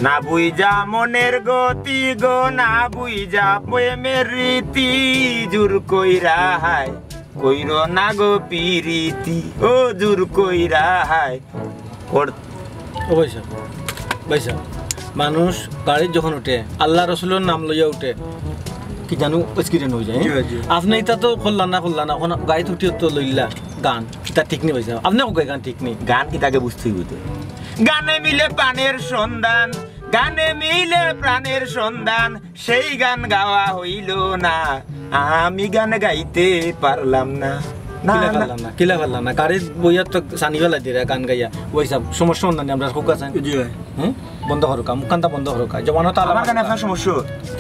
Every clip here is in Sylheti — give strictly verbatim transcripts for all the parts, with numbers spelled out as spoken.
না বুইঝা মনের গতি গো, না বুইঝা প্রেমের রীতি, জোর কইরা হায় কইরো না গো পিরিতি, ও জোর কইরা হায় কর। ও ভাই সাহেব, ভাই সাহেব, মানুষ গাড়িত যখন উঠে, আল্লাহ রসুলর নাম লইয়া উঠে, কি জানো accident অই যায়, হ্যাঁ? জি, জি। আপনে ইতা তো করলা না, করলা না, অখন গাড়িত উঠিও তো লইলা গান, ইতা ঠিক নি ভাই সাহেব? আপনে কউক্কা গান ঠিক নি? গান কিতা আগে বুঝতে অইবো তো। গানে মিলে প্রাণের সন্ধান, গানে মিলে প্রাণের সন্ধান, সেই গান গাওয়া হইল না, আমি গান গাইতে পারলাম না। না, কিলা না। পারলাম না, কিলা পারলাম না? গাড়িত বইয়া তো সানি ফেলাই দিরা গান গাইয়া। ওই সাব, সমস্যা অইলো না নি, আমরা কউক্কা চাই। জি ভাই। হ্যাঁ? বন্ধ করউক্কা, মুখখানতা বন্ধ করউক্কা। জমানো তো আমার আলাদা গানে কথা। আপনার সমস্যা?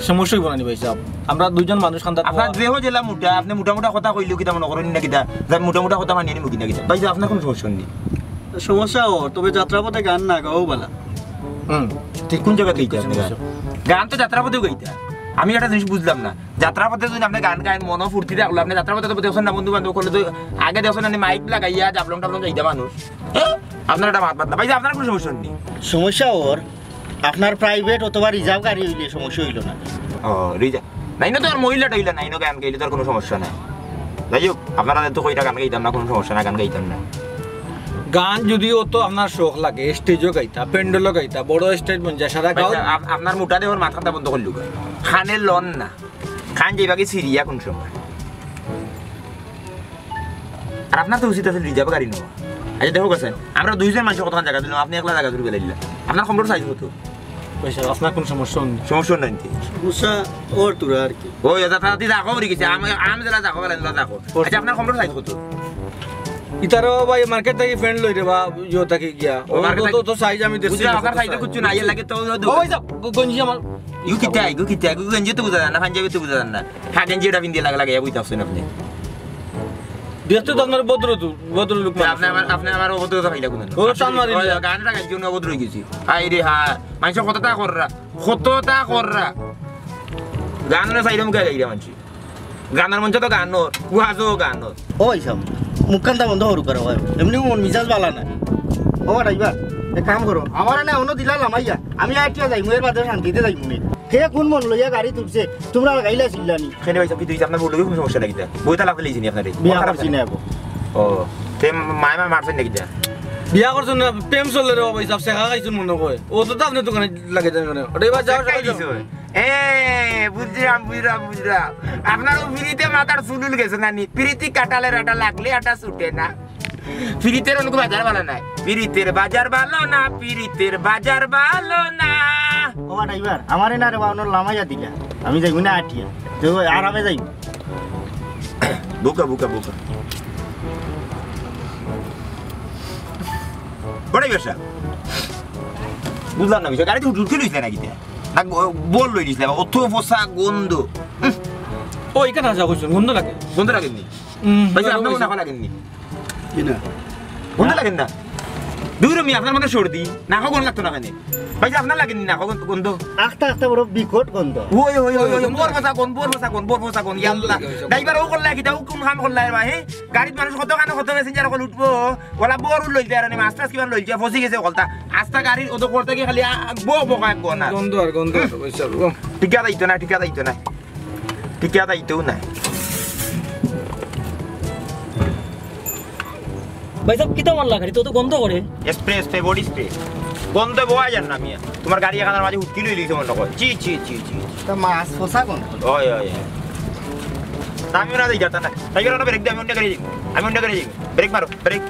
সমস্যা অইবো না নি ভাই সাব। আমরা দুইজন মানুষ খান্দা আপনার দেহ জেলা মোটা, আপনে মোটা মোটা কথা কইলেও কিতা মনে করইন না কিতা? যা মোটা মোটা কথা মানিয়া নিমু কিনা কিতা? ভাই সাব, আপনার কোনো সমস্যা নেই। সমস্যা অর, তবে যাত্রাপথে গান না গাওয়াউ ভালা। হুম, ঠিক। কোন জাগাত গাইতা আপনে গান? গান তো যাত্রাপথেউ গাইতা। আমি একটা জিনিস বুঝলাম না, যাত্রাপথে যদি আপনে গান গাইন, মনো ফুর্তি থাকলো, আপনে যাত্রাপথে তো দেখছইন না বন্ধু বান্ধব অকলে তো আগে দেখছইন না নি মাইক লাগাইয়া জাফলং টাফলং গাইতা মানুষ। হ্যাঁ? আপনার একটা মাত মাত না। ভাই, আপনার কোনো সমস্যা নেই। সমস্যা অর, আপনার private অথবা reserve গাড়ি অইলে সমস্যা অইলো না। ও, reserve। নাইনো তো আর মহিলা টহিলা নাইনো, গান গাইলে তো আর কোনো সমস্যা নাই। যাই হোক, আপনারারে তো কইরা গান গাইতাম না, কোনো সমস্যা না, গান গাইতাম না। গান যদি অত আপনার শখ লাগে, stage-ও গাইতা, প্যান্ডেলও গাইতা, বড় stage বন যায়, সারা গাঁও। আচ্ছা, আপ-, আপনার মোটা দেহর মাতখানতা বন্ধ করলু গা। কানে লন না। কান যাইবা কি ছিড়িয়া কোন সময়? আর আপনার তো উচিত আছিল reserve গাড়ি নেওয়া। আচ্ছা, দেখউক্কা চাই, আমরা দুইজন মানুষ কতখান জাগা দিলাম, আপনে একলা জাগা জুড়ি বেলাইলা। আপনার কমরর size কত? ভাই সাব, আপনার কোনো সমস্যা নেই। সমস্যা নাই নি? সমস্যা অর তোরা আর কি। ওই, এটা তারা দিয়ে রাখো, উড়ি গেছে। আমি, আমি যারা রাখো, বেলাইন, রাখো। আচ্ছা, আপনার কমরর size কত? ইতারও ভাই market থাকি pant লই রে বা, ইয়ো থাকি গিয়া। ও, ও, market তো, থাকি তো, তো size আমি দেখছি। বুঝলাম, আপনার size-এ কিচ্ছু নাই, এর লাগে তো, ও ভাই সাব, গ-, গঞ্জি আমার। ইগু কিতা, ইগু কিতা, ইগু গেঞ্জি তো বুঝা যায় না, পাঞ্জাবি তো বুঝা যায় না। হ্যাঁ, গেঞ্জি এটা পিন্দিয়া লাগা লাগে, বুঝতে পারছেন আপনে। দেখতে তো আপনার ভদ্র তো, ভদ্রলোক আপনে মানুষ। আমার, আপনে আমার অভদ্রতা পাইলা কোন? ও, টান মারি ওই, দিয়া। গানটা গাইছি, উনি অভদ্র অই গেছি। হায় রে হায়, মানুষ কততা কররা, কততা কররা। গান না চাইলে মুখে গাইরা মানুষ। গানর মঞ্চে তো গান অর, ওয়াজও গান অর। ও ভাই সাব, মুখখানতা বন্ধ করউক্কা রে ভাই। এমনেউ মন মিজাজ ভালা নাই। ও driver, এক কাম করো, আমারে না অনো দিলা লামাইয়া, আমি আটিয়া যাইমু, এর বাদে শান্তিতে যাইমু নে। হে কোন মন লইয়া গাড়িত উঠছে, তুমরা লাগাইলা চিল্লানি। কেনে ভাই সাব, কিতা অইছে? আপনার বউর লগে কোনো সমস্যা নাই কিতা? বউয়ে তালাক দিলাইছে নি আপনারে? বিয়া করছি না এগু। ও, তে মায় মায় মারছইন না কিতা? বিয়া করছইন না, প্রেম চলে রে ভাই সাব, ছেকা খাইছইন মনে কয়। ও তো, তো আপনার দোকানে লাগে যায় মানে। ওটা এবার যাও, যাও। এ, বুঝলাম, বুঝলাম, বুঝলাম। আপনার ও পিরিতে মাথার চুল উল গেছে না নি? পিরিতি কাটালের আটা লাগলে আটা ছুটে না। পিরিতের অনেক বাজার ভালা নাই। পিরিতের বাজার ভালা না, পিরিতের বাজার ভালা না। ও বা driver, আমারে না রে বা, অনো লামাইয়া দিলা। আমি যাইমু না আটিয়া। তো আরামে যাইমু। বুকা, বুকা, বুকা। বড় ব্যবসা। বুঝলাম না বিষয়। গাড়িতে উঠে উঠে লইছিলে না কিতা? না, গ-, বল লই দিছিলে, অত ফসা গন্ধ। হুম। ও, এখানে আসা করছেন, গন্ধ লাগে। গন্ধ লাগেনি? হুম, ভাই, লাগেনি। আপনার নাকো লাগেনি? কি না? গন্ধ লাগেনি না? দূর মি, আপনার মনে সর্দি, নাকো গন্ধ লাগতো না কেনে? ভাই, আপনার লাগেনি নাকো গন্ধ, গন্ধ? আখতা আখতা বড় বিকট গন্ধ। ওই, ওই, ওই, ওই, গন্ধ বড় লাগে। ফসা গন্ধ, বড় ফসা গন্ধ, বড় ফসা গন্ধ, ইয়া আল্লাহ। গন্ধ লাগে, ওই সব। Driver ও করলা কিতা, ও কোন কাম করলা রে ভাই? গাড়িত মানুষ কতখান কত passenger অকল উঠবো, ওলা বড় লইল দেয় আর নি, মাছ টাছ কিমান লইল, ফসি গেছে অকলতা। আস্তা গাড়ির অত করতে গিয়ে খালি আ-, বো বো কয়েক গো না। গন্ধ আর গন্ধ, ওই সব, ও। টিকা দিত না, টিকা দিত না। টিকা দিতও না। ভাই সাব, কিতা মারলা গাড়ি? তো, তো গন্ধ করে। Spray, spray, body spray। গন্ধে বওয়া যায় না মিয়া। তোমার গাড়ি এখানর মাঝে হুটকি লই লইছে মনে হয়। ছি, ছি, ছি, ছি। তা মাছ ফসা গন্ধ। ওই, ওই, ওই। তা আমি ওরা যাই, যাতা না। তাই ওরা brake দে, আমি অন্য গাড়ি যাই। আমি অন্য গাড়ি যাই। Brake মারো, brake।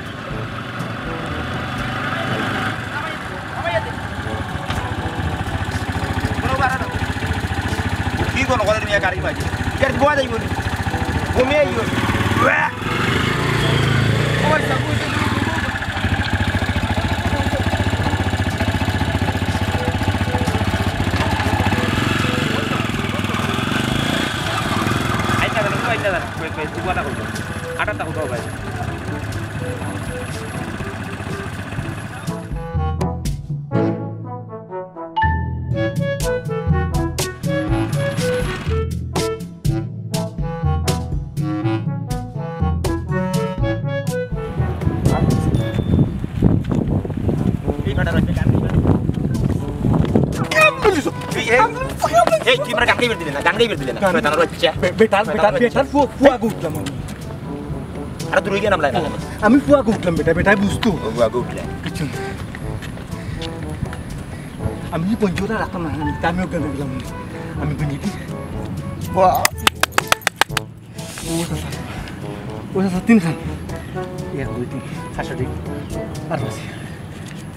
কি করো, কলের মিয়া গাড়ি মাঝে? ইয়ার গোয়া যাইব নি? ঘুমিয়ে আইও। ওই সাবু, আইনা দাঁড়া, আইনা দাঁড়া। ওই, ওই, তুই কথা বলতো। আটাটা কোথাও ভাই? এই, তুই আমার গাঙ্গে বের দিলে না, গাঙ্গে বের দিলে না। শয়তানের বাচ্চা। বে-, বেটার, বেটার, বেটার ফুয়া, ফুয়া গো উঠলাম আমি। আরে দূরে গিয়ে নামলাই না। আমি ফুয়া গো উঠলাম বেটা, বেটায় বুঝতো। ও ফুয়া গো উঠলে। কিচ্ছু না। আমি পঞ্চটা রাখতাম না, আমি, আমি অজ্ঞান হয়ে গেলাম। আমি ভেঙে দিই। বাহ। ও চাচা, ও চাচা, তিন খান। এক, দুই, তিন, চারশো টেকা। আর আছে।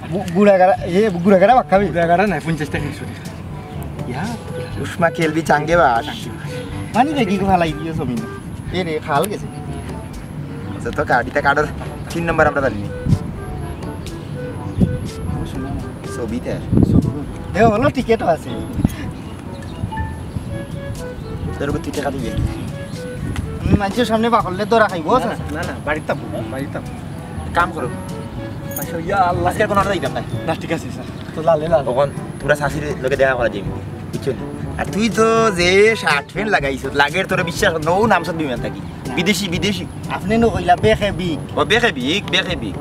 গু-, গুড়াগাড়া, এ, গুড়াগাড়া বাক্কা বে। গুড়াগাড়া নাই, পঞ্চাশ টেকা, একশো টেকা। ইয়া। উষ্মা খেলবি চাঙ্গে বাস। পানি দেখি একটু ফালাই দিও ছবি না। এ রে, খাল গেছে। আচ্ছা, তো কার্ডিটা কার্ডের তিন নম্বর আমরা জানি। ছবিতে। এ হলো টিকিটও আছে। তোর উপর তুই টাকা দিবি। আমি মানুষের সামনে বাকলে ধরা খাইবো, না, স্যার। না, না, বাড়িতে থাকবো, বাড়িতে থাকবো। কাম করো। আচ্ছা, ইয়া আল্লাহ। আজকে কোনো আর যাইতাম না। না, ঠিক আছে, স্যার। তো লালে লাল। তখন তোমরা শাশির লোকে দেখা করা যাইবে, বুঝছো নি? আর তুই তো যে শার্ট প্যান্ট লাগাইছ, লাগের তোরা বিশ্বাস কর, ও নাম সব বিমান থাকি। বিদেশি, বিদেশি। আপনি নু কইলা বেখে বিক। ও বেখে বিক, বেখে বিক।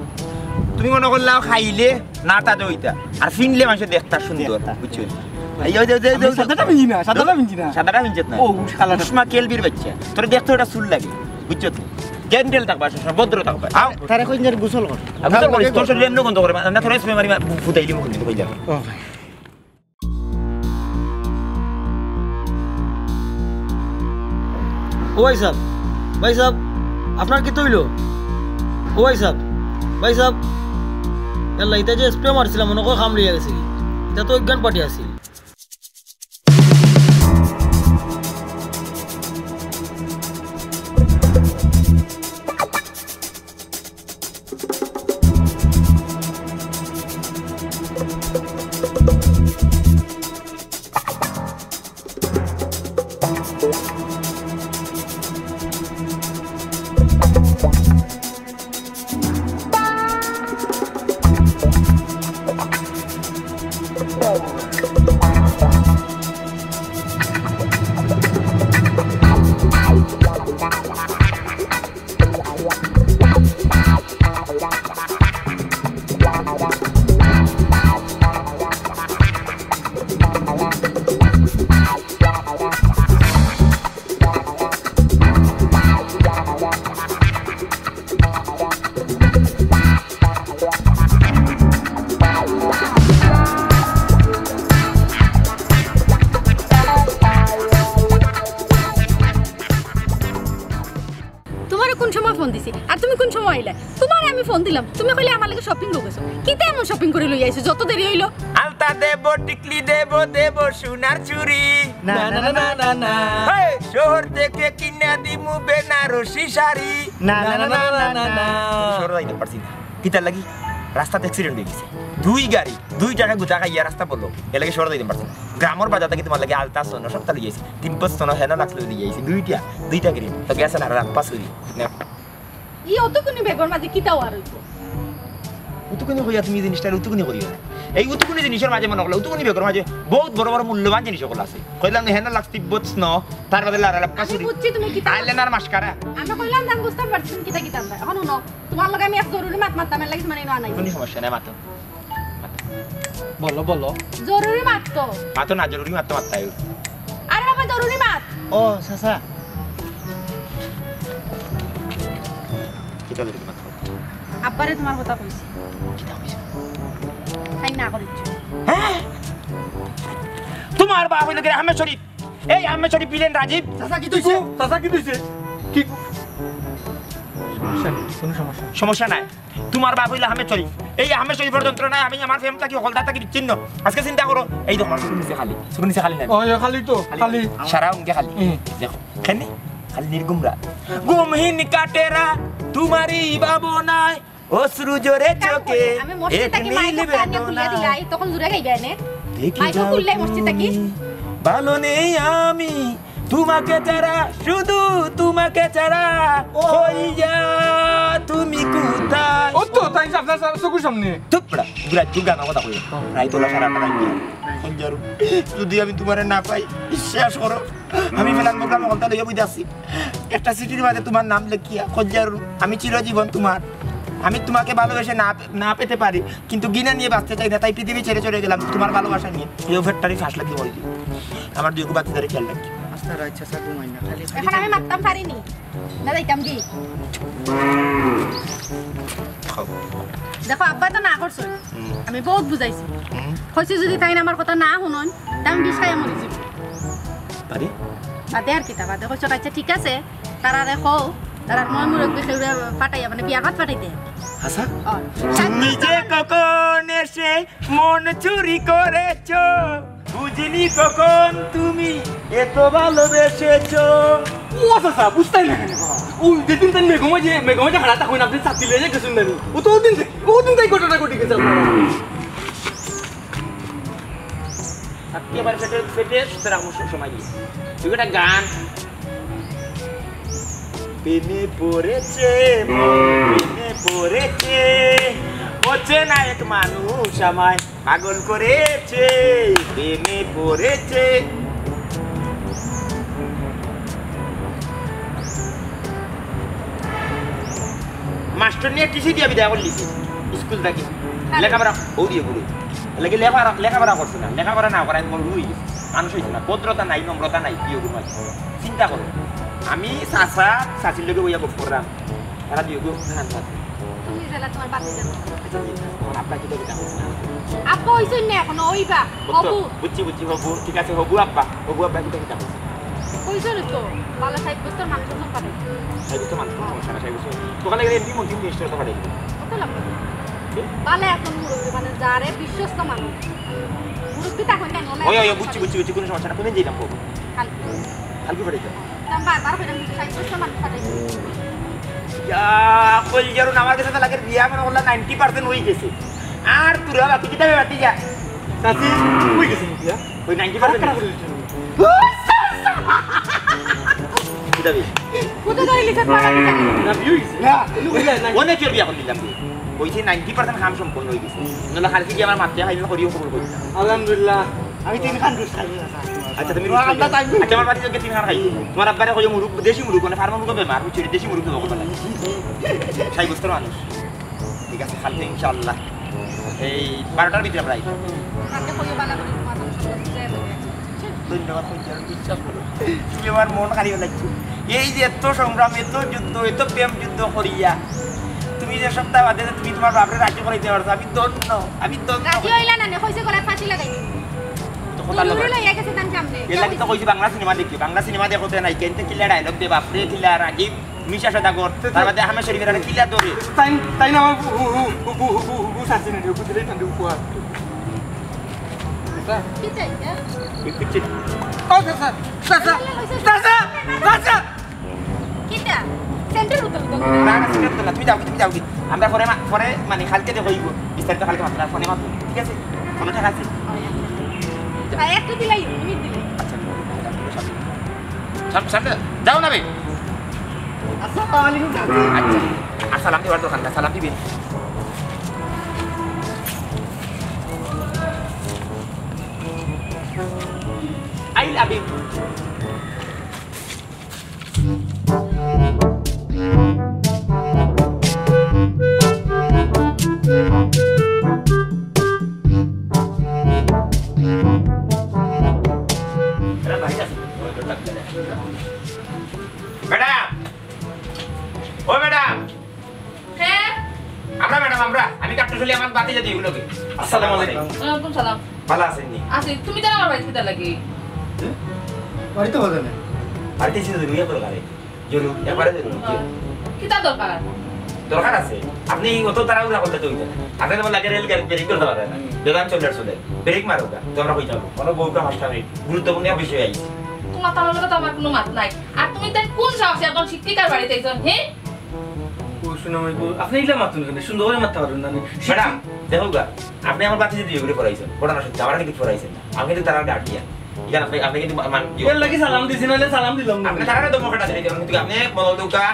তুমি মনে করলাও খাইলে না তা দইতা। আর ফিনলে মানুষে দেখতা সুন্দর, দেখতা। বুঝছো? এই, ওই যে, ওই যে, ওই যে, আমি সাদাটা মিঞ্জি না, সাদাটা মিঞ্জি না। সাদাটা মিঞ্জত না। ও, শালা। উষ্মা কেলবির বাচ্চা। তোরে দেখতে ওটা চুল লাগে, বুঝছো তো? জেন্টেল থাকবা, সবসময় ভদ্র থাকবা। আও। তারে কইন যে গোসল কর। আর গোসল করিস, তোর শরীরে এমনি গন্ধ করে, না তোরে স্প্রে মারি মা-, ফুটাই দিব কিন্তু, কইলাম। ও ভাই। ও ভাই সাহেব, ভাই সাহেব, আপনার কিতা অইলো? ও ভাই সাহেব, ভাই সাহেব, ইয়াল্লা, ইতা যে স্প্রে মারছিলাম, মনে কয় কাম লইয়া গেছে কি? ইতা তো অজ্ঞান পার্টি আছিল। তোমারে কোন সময় ফোন দিছি? আর তুমি কোন সময় আইলা? তোমারে আমি ফোন দিলাম, তুমি কইলে আমার লাগি শপিং গো গেছো। কিতা এমন শপিং করি লই আইছো? যত দেরি অইলো। আলতা দেব, টিকলি দেব, দেব সোনার চুড়ি। না, না, না, না, না, না। হেই, শহর থেকে কিনা দিমু বেনারসি শাড়ি। না, না, না, না, না, না, না। শহরে যাইতাম পারছি না। কিতার লাগি? রাস্তাত অ্যাক্সিডেন্ট অই গেছে। দুই গাড়ি, দুই টাকা গুতা খাইয়া রাস্তা বন্ধ। এর লাগি শহরে যাইতাম পারছি না। গ্রামর বাজার থাকি তোমার লাগি আলতা সোনা সবতা লই আইছি। তিন পাঁচ সোনা হেনা লাগছে লই আইছি। দুইটা, দুইটা ক্রিম। তো গেছে না, রাত পাস করি। নেও। ই অতকুনি ব্যাগর মাঝে কিতা আর অইবো? উতুকুনি কইয়া তুমি জিনিসটা উতুকুনি করিও না। এই উতুকুনি জিনিসর মাঝে মনে করলে, উতুকুনি ব্যাগর মাঝে বহুত বড় বড় মূল্যবান জিনিস অকল আছে। কইলাম, হেনা লাক্স তিব্বত স্নো, তার বাদে লারা লাপ্পা আমি চুরি। বুঝছি তুমি কিতা আইলেনার মাস্কারা। আমি কইলাম, আমি বুঝতাম পারছি তুমি কিতা কিতা আনবা। এখন হুনো, তোমার লগে আমি এক জরুরি মাত মারতাম, এর লাগি মানে আনাই। কোনো সমস্যা নাই, মাতো। বলো, বলো। জরুরি মাত তো। মাতো না, জরুরি মাত তো মাততাই। আরে বাবা, জরুরি মাত। ও, চাচা। কিতা জরুরি মাত? আব্বারে তোমার কথা কইছি। কিতা কইছো? তাই না করিচ্ছ। হ্যাঁ? তোমার বাপ অইলো কি আহমেদ শরীফ? এই আহমেদ শরীফ ভিলেন রাজীব। চাচা, কিতা অইছে? চাচা, কিতা অইছে? কি? সমস্যা নাই, কোনো সমস্যা নাই। সমস্যা নাই। তোমার বাপ অইলো আহমেদ শরীফ। এই আহমেদ শরীফর যন্ত্রণায় আমি আমার ফেম থাকি, হকলতা থাকি বিচ্ছিন্ন। আজকে চিন্তা করো, এই দেখো, আমার চোখের নিচে খালি। চোখের নিচে খালি নাই। ও, এ খালি তো, খালি। সারা অঙ্গে খালি। হুম। দেখো, কেনে? খালি নির্ঘুম রাত। ঘুমহীন কাটে রাত, তোমারই ভাবনায়। অশ্রু ঝরে চোখে, আমি মসজিদ এক থাকি মাইক নীল একটা আনিয়া খুলিয়া বেদনা। দিলাই, তখন জুরে গাইবে এনে। দেখি মাইক যাও খুললে মসজিদ থাকি। তুমি, ভালো নেই আমি তোমাকে ছাড়া, শুধু তোমাকে ছাড়া। ও। হইয়া তুমি কোথায়? ও তো, তাই আপনার চোখের সামনে। চুপ বেটা, দুরা, দুরা না কথা কই। ও। রাইত ওলা সারা রাত রাইত। খঞ্জারু, যদি আমি তোমারে না পাই, বিশ্বাস করো, আমি ফেলান প্রোগ্রাম হলতা লইয়া বইতে আছি। একটা চিঠির মাঝে তোমার নাম লেখিয়া, খঞ্জারু, আমি চিরজীবন তোমার। আমি তোমাকে ভালোবেসে না পে-, না পেতে পারি, কিন্তু ঘৃণা নিয়ে বাঁচতে চাই না, তাই পৃথিবী ছেড়ে চলে গেলাম তোমার ভালোবাসা নিয়ে। এই ফ্যাক্টরি ফাঁস লাগিয়ে বলছি। আমার দুইগু বাচ্চারে খেয়াল রাখি। আস্তা রাইত চাচা ঘুমাই না, খালি খালি এখন আমি মারতাম পারিনি, না যাইতাম কি? খাও। দেখো, আব্বা তো না করছইন, হুম। আমি বউত বুঝাইছি। হুম। কইছি যদি তাইন আমার কথা না হুনইন, তে আমি বিষ খাইয়া মরি যাইমু। পারি? বাদে আর কিতা, বাদে কইছো, আচ্ছা ঠিক আছে, তারারে কও, তারার ময় মুরব্বি কেউরে পাঠাইয়া, মানে বিয়ার ভাত পাঠাইতে। হাছা? অয়। তুমি যে কখন এসে মন চুরি করেছো, বুঝিনি কখন তুমি এত ভালোবেসেছো। ও চাচা, বুঝতাই না কেনে? ও যেদিন তাই মেঘময় যে, মেঘময় যে হারাতা হইন, আপনি ছাতি লইয়া গেছেন না নি? ও তো ওদিন থেকে, ওদিন তাই ঘটনা ঘটে গেছে আপনার। একেবারে পেটে, পেটে সুতরাং আমার সব সময় গিয়ে। তুই একটা গান। প্রেমে পড়েছে, প্রেমে পড়েছে, অচেনা এক মানুষ আমায় পাগল করেছে, প্রেমে পড়েছে। মাস্টর নিয়ে টিসি দিয়া বিদায় করলিছে স্কুল থাকি। হ্যাঁ। লেখাপড়া ও দিয়ে গুরু। লাগে লেখাপড়া, লেখাপড়া করছে না, লেখাপড়া না করায় তোমার রুই গেছে। মানুষ হইছে না, ভদ্রতা নাই, নম্রতা নাই, প্রিয় গুরু আছে। চিন্তা করো, আমি চাচা, চাচির লগে বইয়া গপ করলাম। তারা দিয়ে গুরু খান আছে। তুমি জেলা তোমার বাতি জানো। আচ্ছা, জি, তোমার আব্বা কি দেখে জানো না? আব্বা হইছেন না এখনো, ওই বা, বুঝছো? হবু। বুঝছি, বুঝছি, হবু। ঠিক আছে, হবু আব্বা। হবু আব্বা কি দেখে জানো? কইছো রে তো, বালা ষাট বছর মানুষ এখন পাঠাই। ষাট বছর মানুষ, কোনো সমস্যা না, ষাট বছর। দোকানে গেলে এমনি মন্ত্রী মিনিস্টার তো পাঠাই। কত লাগবে? কি? বালা এখন মুরব্বী, মানে যারে বিশ্বস্ত মানুষ। মুরব্বী তখন কেন? ওই, ওই, ওই, বুঝছি, বুঝছি, বুঝছি, কোনো সমস্যা না। কোনদিন যাইতাম, হবু? কালকে। কালকে পাঠাইতাম। তা আমি বারবার কইলাম, কিন্তু ষাট বছর মানুষ পাঠাই। ইয়া, কই যারো আমার কাছে তো লাগে বিয়া মনে করলাম নাইনটি পার্সেন্ট হয়ে গেছে। আর তোরা বাকি কিতাবে বাকি যা। চাচি, কই গেছে বিয়া? ওই নাইনটি পার্সেন্ট। কারা করে দিচ্ছেন? কিতাবে? কোথা ধরে লিখে পারা দিচ্ছেন? না, বিয়ে হইছে। না, কোনো বিয়ে নাই। অনেক বিয়া করে দিলাম। ওই যে নাইনটি পার্সেন্ট কাম সম্পন্ন হয়ে গেছে। নাহলে কালকে কি আমার মাত্রে খাইলে করিও খবর করি না। আলহামদুলিল্লাহ। আমি তিন খান রুটি খাই না, স্যার। আচ্ছা, তুমি রুটি খাইলে। আচ্ছা, আমার বাড়ি থেকে তিন খান খাই। তোমার আব্বারে কইও মুরগ, দেশি মুরগ, মানে ফার্ম মুরগ বেমার, বুঝছো? দেশি মুরগ খাওয়া কথা লাগে। ষাট বছর মানুষ। ঠিক আছে, কালকে ইনশাআল্লাহ এই বারোটার ভিতরে প্রায়। কালকে কইও বালা করে তোমার সব বুঝাই দেবে। ধন্যবাদ, কইছি, আমি বিশ্বাস করো। তুমি আমার মন খালি লাগছে। এই যে এত সংগ্রাম, এত যুদ্ধ, এত প্রেম যুদ্ধ করিয়া তুমি যে সপ্তাহ বাদে যে তুমি তোমার বাপরে রাজি করাইতে পারছো, আমি ধন্য, আমি ধন্য। রাজি হইলা না, নে, কইছে গলাত ফাঁসি লাগাই। তো কথা দূরে লইয়া গেছে তান সামনে। এর লাগি তো কইছি বাংলা সিনেমা দেখি, বাংলা সিনেমা দেখো তে নাই, কেনতে কিলা ডায়লগ দে, বাপরে কিলা রাগি, মিশা সদাগর, তার বাদে আহমেদ শরীফের আরে কিলা ধরে। তাই, তাই না আমার বু-, বু-, বু-, বু-, বু-, বু-, শাস্তি নেই, বুঝলেই তাহলে উপহার। কিতা ইটা? ও চাচা, চাচা, চাচা, চাচা। কিতা? সেন্টের বোতল তো? না, না, সেন্টের বোতল না। তুমি যাও, তুমি যাও। আমরা পরে মা-, পরে মানে কালকে দেখো, বিস্তারিত কালকে মাত্র, ফোনে মাত্র। ঠিক আছে? ফোনে ঠিক আছে? আর একটু দিলাই, তুমি দিলে। আচ্ছা, সামনে, সামনে। যাও না বে। আসসালামু আলাইকুম, চাচা। আচ্ছা। আর সালাম দিবার দরকার না, সালাম দিবেন। I love you। ম্যাডাম, ও ম্যাডাম। হ্যাঁ? আমরা ম্যাডাম, আমরা। আমি কাট্টুশালী, আমার বাতি যদি এগুলোকে। আসসালামু আলাইকুম। ওয়ালাইকুম সালাম। ভালো আছেন নি? আছি, তুমি তো আমার বাড়িতে কিতা লাগি? হুম? বাড়িতে হবে না। বাড়িতে ছিল জরুরি দরকারে। জরুরি, একবারে জরুরি। জি। কিতা দরকার? দরকার আছে। আপনি অত তাড়াহুড়া করলে তো হইতো না। আপনার যেমন লাগে রেল গাড়ি ব্রেক করতে পারে না। বেদান চলে চলে। ব্রেক মারো গা, তো আমরা হয়ে যাবো। কোনো বউটা নষ্ট নেই। গুরুত্বপূর্ণ এক বিষয় আইছে। তোমার তাহলে তো আমার কোনো মাত নাই। আর তুমি তাই কোন সাহসে এখন শিক্ষিকার বাড়িতে আইছো, হ্যাঁ? ও, শুনো, আমি বল-, আপনি এগুলা মাতুন কেন? সুন্দর করে মাততে পারবেন না, আমি ম্যাডাম, দেখো গা, আপনি আমার বাচ্চা যদি এগুলো পড়াইছেন, পড়ানো সত্যি, আমার কিন্তু পড়াইছেন না। আমি কিন্তু তারা গার্ডিয়ান। এখানে আপনি, আপনি কিন্তু মা-, মান-, এর লাগি সালাম দিছি, নাহলে সালাম দিলাম না। আপনি তারা তো মুখটা দিলে, কিন্তু আপনি বলো দুকা,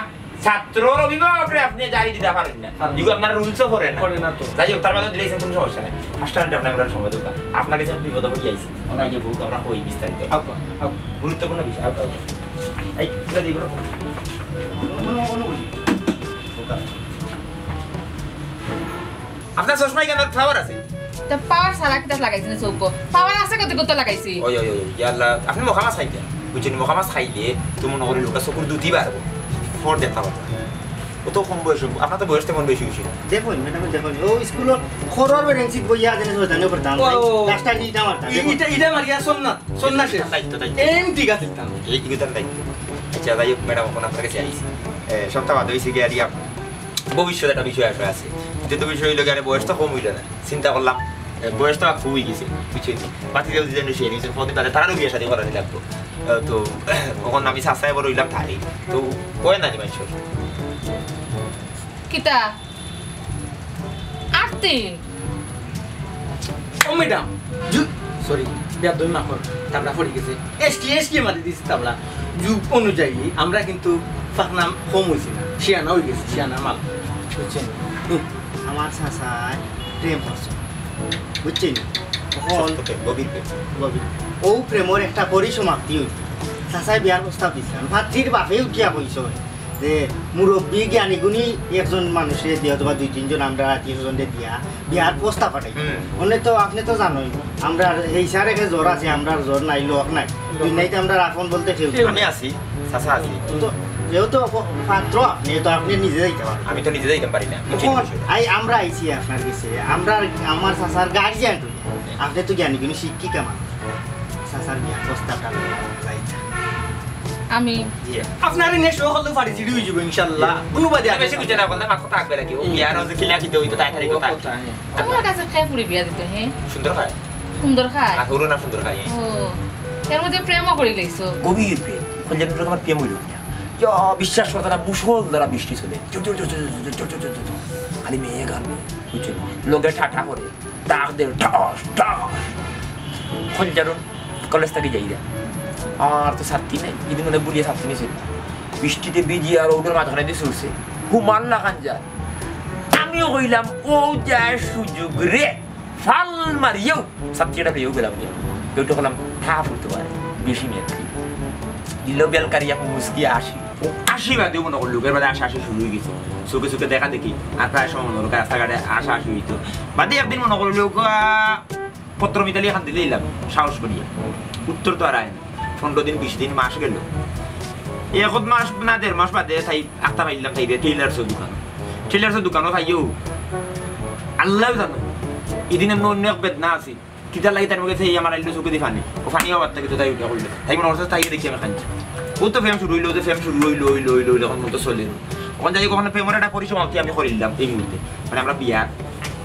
ছাত্রর অভিভাবকরে আপনি জারি দিতে পারেন না। পারেন না। এগুলো আপনার রুলসও করে না। করে না তো। যাই হোক, তার বাদে দিলে কোনো সমস্যা নেই। ফার্স্ট টাইম আপনার আমরা সময় দরকার। আপনার কাছে আমি বিপদ হয়ে আইছি। ওনার যে বউকে আমরা কই বিস্তারিত। আপ-, আপ-, গুরুত্বপূর্ণ বিষয়। আপ-, আপ-, এই, এটা দিয়ে বলো। আপনার চশমায় কেন ফ্লাওয়ার আছে? তে পাওয়ার ছাড়া কিতা লাগাইছনি চউখো? পাওয়ার আছে কত কত লাগাইছি। ওই, ওই, ওই, ইয়া আল্লাহ, আপনে মখা মাছ খাইতা। বুঝছইন, মখা মাছ খাইলে তো মনো করি লোকর চউখর দুটি বাড়বো। পর দেখতা পারবা। অত কম বয়স, আপনার তো বয়স তেমন বেশি অইছে না। দেখইন, ম্যাডাম, দেখইন, ও স্কুলর খরর বেরেন্সিত বইয়া আছে, শয়তানি করতাম। ও। ডাস্টার ইটা মারতাম, ই-, দেখইন। ইটা, ইটা মারিয়া সন্না, সন্না শেষ। দায়িত্ব, দায়িত্ব। এম ঠিক আছে, তাম। এই, এই তার দায়িত্ব। আচ্ছা, যাই হোক, ম্যাডাম, এখন আপনার কাছে আইছি। এ, সপ্তাহ বাদে অইছে কি, আর ইয়া, ভবিষ্যতে একটা বিষয় একটা আছে। যেহেতু বিষয় অইলো কি, আরে, বয়স তো কম অইলো না। চিন্তা করলাম, এ, বয়স তো আর খুবই গেছে, বুঝছইন? বাতি দেও দিতে নিশ্চয়ই নিশ্চয়ই কদিন বাদে তারও বিয়ে শাদী করানি লাগবো। এ, তো এখন আমি চাচায় বড় অইলাম তাই। তো কয় না নি মানুষের। কিতা? আরতি? ও ম্যাডাম, যু-, সরি, বেয়াদবি মাফ কর, তাবলা পড়ি গেছে। এসটি, এসটি মারি দিছি তাবলা। যুগ অনুযায়ী আমরা কিন্তু ফাকনাম কম অইছি না, শিয়ানা অই গেছি, শিয়ানা মাল। বুঝছইন? হুম। আমার চাচায় প্রেম করছে, বুঝছইন? অখন সত্য প্রেম, গভীর প্রেম। গভীর। ও প্রেমর একটা পরিসমাপ্তি অইছে। চাচায় বিয়ার প্রস্তাব দিছইন, পাত্রীর বাপে উঠিয়া কইছইন যে মুরব্বী জ্ঞানী গুণী একজন মানুষরে দিয়া অথবা দুই তিনজন আমরার আত্মীয় স্বজনরে দিয়া বিয়ার প্রস্তাব পাঠাই। হুম। অনে তো আপনে তো জানইন, আমরার এই স্যার একে জ্বর আছে, আমরার জ্বর নাই, লক নাই। দুনিয়াইত আমরার আপন বলতে কেউ নাই। আমি আছি, চাচা আছি। তো যেহেতু অপ-, পাত্র আপনে, তো আপনে নিজে যাইতা পারবা। আমি তো নিজে যাইতাম পারি না, বুঝছইন অখন বিষয়টা। আই, আমরা আইছি আপনার গেছে, আমরার, আমার চাচার গার্জিয়ান। আপনে তো জ্ঞানী গুণী শিক্ষিকা মানুষ, চাচার বিয়ার প্রস্তাবটা লইয়া যাইতা। আমি জি। আপনার এনে শো করলে পারি, চিঠি অই যাইবো ইনশাআল্লাহ। কোনো বাদে আপনি বেশি বুঝে না বললে, মাথা থাকবে নাকি? ও বিয়ার অইছে, কিলা কিতে অইতো, তাই তাই কথা। কথা, হ্যাঁ। তোমার কাছে কে পুরি বিয়া দিত, হ্যাঁ? সুন্দর হয়। সুন্দর খায়? আর হুরু না সুন্দর খায়? ও, এর মধ্যে প্রেমও করি লইছো? গভীর প্রেম। কইলে আমার প্রেম অইল না। ইয়া, বিশ্বাস করতে না, মুষল দ্বারা বৃষ্টি চলে। জোর, জোর, জোর। খালি মেয়ে গান, বুঝছো? লগে ঠাটা করে। ডাক দে, ঢস, ঢস। খোল জারুন, কলেজ থাকি যাইরা। আর তো ছাত্তি নাই, ইদিন মনে বুলিয়া ছাত্তি নিছে। বৃষ্টিতে ভিজি আর ওটার মাঝখানে দিয়ে ছুটছে। হুমার লাখান যায়। আমিও কইলাম, "ও যায় সুযোগ রে।" ফাল মারিয়েও ছাত্তিটা পেয়েও গেলাম গিয়া। কেউ তো কইলাম, "ঠা ফুটতে পারে, বেশি মেয়ে।" দিল বেলকারি এখন মুসকি আসি। ও আশি বাদেও মনে করলো, এর বাদে আশা আশি শুরু অই গেছে। চোখে চোখে দেখা দেখি, আর প্রায় সময় মনে করলো, রাস্তাঘাটে আশা আশি অইতো। বাদে একদিন মনে করলো, ওকে, আহ, পত্র মিতালি এখন দিলে দিলাম, সাহস করিয়া। উত্তর তো আর আয় না। পনেরো দিন, বিশ দিন, মাস গেল। এক মাস না দেড় মাস বাদে তাই আখতা পাইলাম, তাই টেইলার্সর দোকান। টেইলার্সর দোকানও পাইও। আল্লাহ জানো। এদিন এমন অন্য এক বেদনা আছে। কিতার লাগি তার মুখে সেই আমার আইলো চোখে দি পানি। ও পানি আবার তাকে তো তাই উঠে করলে। তাই মনে হচ্ছে তাই দেখি আমি কাঁদছি। ও তো প্রেম শুরু অইলো, ও তো প্রেম শুরু অইলো, অইলো, অইলো, অইলো, এখন মতো চলে। ওখান যাই, ওখানে প্রেমের একটা পরিসমাপ্তি আমি করিলাম এই মুহূর্তে। মানে আমরা বিয়া,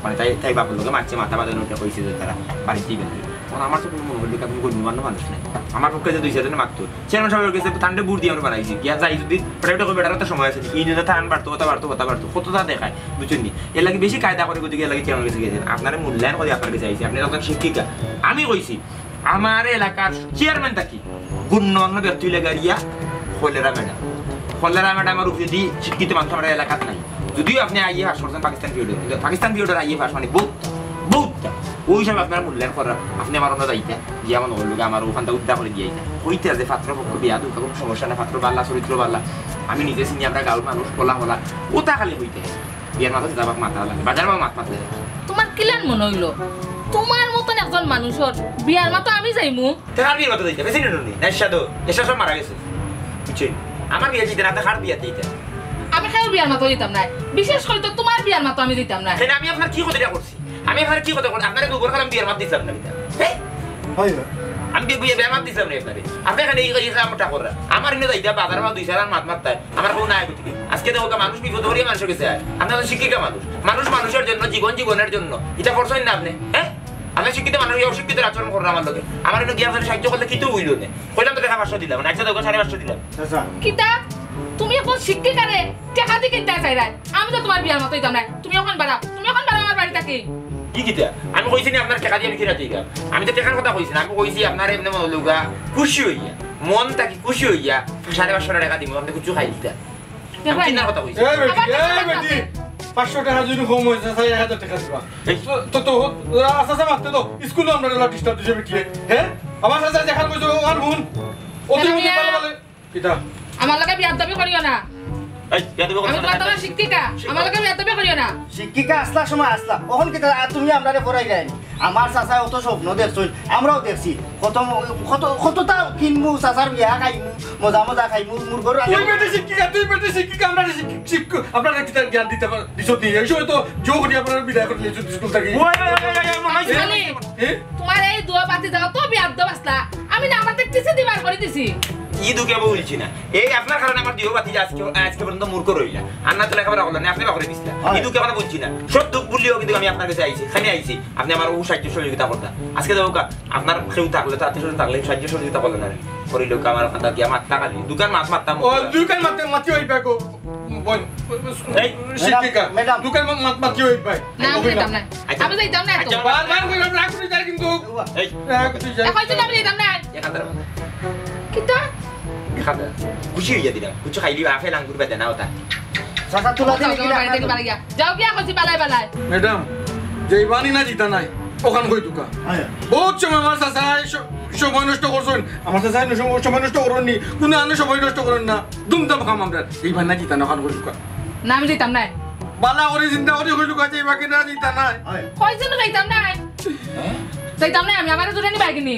মানে তাই, তাই বাপর লগে মারছে, মাথা বাঁধানো, ওটা কইছে যে তারা বাড়িতেই বেঁধে। তখন আমার তো কোনো মনে হইলো কি, আমি গণ্যমান্য মানুষ নাই। আমার পক্ষে যে দুই চারজনে মারতো, চেয়ারম্যান সাহেবের গেছে, তান্ডে বুট দিয়া আমরা বানাইছি। গিয়া যাই যদি, প্রাইভেটে কইবে, "এটা তো সময় আছে।" ইউনিয়নে থান বাড়তো, ওটা বাড়তো, ওটা বাড়তো। কতটা দেখায়, বুঝছেন নি? এর লাগি বেশি কায়দা করে, গতিকে এর লাগি চেয়ারম্যান গেছে গেছেন। আপনারে মূল্যায়ন করে আপনার কাছে আইছি। আপনি একজন শিক্ষিকা। আমি কইছি, আমার এলাকার চেয়ারম্যান থাকি গণ্যমান্য ব্যক্তি লেগারিয়া কলেরা ম্যাডাম। কলেরা ম্যাডাম আর উপরেদি শিক্ষিত মানুষ আমার এলাকাত নাই। যদিও আপনি আইএ পাস করছেন পাকিস্তান পিরিয়ডে, কিন্তু পাকিস্তান পিরিয়ডের আইএ পাস মানে বহুত, বহুত। ওই হিসাবে আপনারা মূল্যায়ন করার, আপনি আমার অন্য দায়িত্ব, গিয়া মনে করলো আমার ওখানটা উদ্ধার করে দিয়ে আইতা। কইতে আছে পাত্র পক্ষ বিয়া দুঃখ, কোনো সমস্যা না, পাত্র বাল্লা, চরিত্র বাল্লা। আমি নিজে চিনি, আমরা গাঁওর মানুষ, খোলা খোলা। ওটা খালি কইতে। বিয়ার মাথাত যাবাক মাথা লাগে, বাজার বা মাত মাতলে। তোমার কিলান মনে হইলো? তোমার মতন একজন মানুষর বিয়ার মাতো আমি যাইমু? তে কার বিয়ার মাতো যাইতে? বেশি নুনি, নাইশা দো, এসা সব মারা গেছে। বুঝছেন? আমার বিয়া দিতে না, তে কার বিয়া দিতে? আমি কেউর বিয়ার মাতো যাইতাম না, বিশেষ করে তো তোমার বিয়ার মাতো আমি যাইতাম না। কেন, আমি আপনার কি ক্ষতিটা করছি? আমি আপনার কি ক্ষতি করছি? আপনারে দুবার খালাম বিয়ার মাত দিছিলাম না, কিতা? হ্যাঁ? হয় না। আমি বিয়ে, বিয়ে, বিয়ার মাত দিছিলাম না আপনারে। আপনি এখানে এই, এই কামটা করেন। আমার এনে যাইতে বাজার বা দুই চার মাত মারতে হয়। আমার কেউ নাই গতিকে। আজকে দেখো, মানুষ বিপদে পড়িয়া মানুষের কাছে আয়। আপনি তো শিক্ষিকা মানুষ। মানুষ মানুষের জন্য, জীবন জীবনের জন্য। এটা করছেন না আপনি, হ্যাঁ? আপনি শিক্ষিত মানুষ, এই অশিক্ষিত আচরণ করেন আমার লগে। আমার এনে গিয়া আপনার সাহায্য করলে কিচ্ছু হইল না। কইলাম তো টেকা পাঁচশো দিলাম, না, আচ্ছা, দেখো, সাড়ে পাঁচশো দিলাম। চাচা। কিতা? তুমি এখন শিক্ষিকারে টেকা দিয়ে কিনতে চাইরায়? আমি তো তোমার বিয়ার মাতো যাইতাম না। তুমি এখন বাড়াও, তুমি এখন বাড়াও আমার বাড়ি থাকি। কি কিতা? আমি কইছি না আপনার টেকা দিয়ে আমি কিনা দিই। আমি তো টেকার কথা কইছি না, আমি কইছি আপনার এমনি মনে লুগা খুশি হইয়া, মন থাকি খুশি হইয়া সাড়ে পাঁচশো টেকা দিব, আপনি কিছু খাই দিতা। আমি চিন্তার কথা কইছি। এই বেটি, এই বেটি, পাঁচশো টেকা যদি কম হয়েছে, চাই এক হাজার টেকা দিবা। এই। তো, তো, তো, আচ্ছা, আচ্ছা, মারতে তো, স্কুলে আমরা ডিস্টার্ব দিছে বেটি, হ্যাঁ? আমার সাথে যেখানে কইছো, ওখানে হুন। অতি অতি ভালো ভালো। কিতা? আমার লগে বিয়াদবি করিও না। এই, বেয়াদবি করছ আমি না, তোমার কেন? তোমার শিক্ষিকা, আমার লগে বেয়াদবি করিও না। শিক্ষিকা আসলা সময় আসলা, অখন কিতা তুমি আমরারে পড়াইরায়? আমার চাচায় অত স্বপ্ন দেখছইন, আমরাও দেখছি। কত ম-, কত, কততা কিনমু, চাচার বিয়া খাইমু, মজা মজা খাইমু, মুরগর রাজা। তুই বেটি শিক্ষিকা, তুই বেটি শিক্ষিকা, আমরা শিক্ষিক, শিক্ষক, আপনারা কিতা জ্ঞান দিতে পার-, দিছত নি? এই সময় তো জো করি আপনারা বিদায় করে নিয়েছেন স্কুল থেকে। ওই, ওই, ওই, ওই, ওই, মনে হয় খালি এ? তোমার এই দুয়া বাতি দেওয়া তো বেয়াদব আসলা। আমি না আমার টিসি দিবার করে দিছি। ই দুঃখে বলছি না। এই আপনার কারণে আমার দুইও বাতি আজকে, আজকে পর্যন্ত মূর্খ রইলা। আর না তো লেখাপড়া করলেন না, আপনি বাকরে দিছিলেন। হয়। এই দুঃখে কথা বলছি না। সব দুঃখ ভুলিও কিন্তু আমি আপনার কাছে আইছি, এখানে আইছি। আপনি আমার ও সাহায্য সহযোগিতা করতা। আজকে দেখো কা, আপনার কেউ থাকলে তো আত্মীয় স্বজন থাকলে সাহায্য সহযোগিতা করলেন না। করি লোক আমার ওখান থেকে মাত্তা খালি। দোকান মাছ মারতাম। ও, দোকান মারতে মাতি ওই ব্যাগ ও। বল। এই, শিক্ষিকা। ম্যাডাম। দোকান মা-, মাত মাতি ওই ভাই। না, আমি দিতাম না। আচ্ছা। আমি দিতাম না তো। আচ্ছা। বারবার করে রাগ করে যায় কিন্তু। এই। রাগ করে যায়। এখন তো আমি দিতাম না। এখান থেকে। কিতা? এখান থেকে। খুশি হইয়া দিলাম। কিছু খাইলি বা ফেল আঙ্গুর বেদে না ওটা। চাচা, তুলা দিলে যাও, কি তোমার রাখা বাড়িতে যাবে? বাড়ি গিয়া। যাও গিয়া কইছি বালাই বালাই। ম্যাডাম, যেই বানি না জিতা নাই, ওখান কই দুকা। আয়া। বহুত সময় আমার চাচায় স-, সময় নষ্ট করছইন। আমার চাচায় সময়, সময় নষ্ট করইন নি, কোনো আনে সময় নষ্ট করইন না। দুমদাম খাম আমরা। এই বানি না জিতা না, ওখান কই দুকা। না, আমি দিতাম না। বালা করি চিন্তা করি কইলু কাছে এই বাকি না জিতা নাই। আয়া। কইছি তো দিতাম না। হ্যাঁ? দিতাম না আমি, আমারে জুড়ে নিবা কিনি।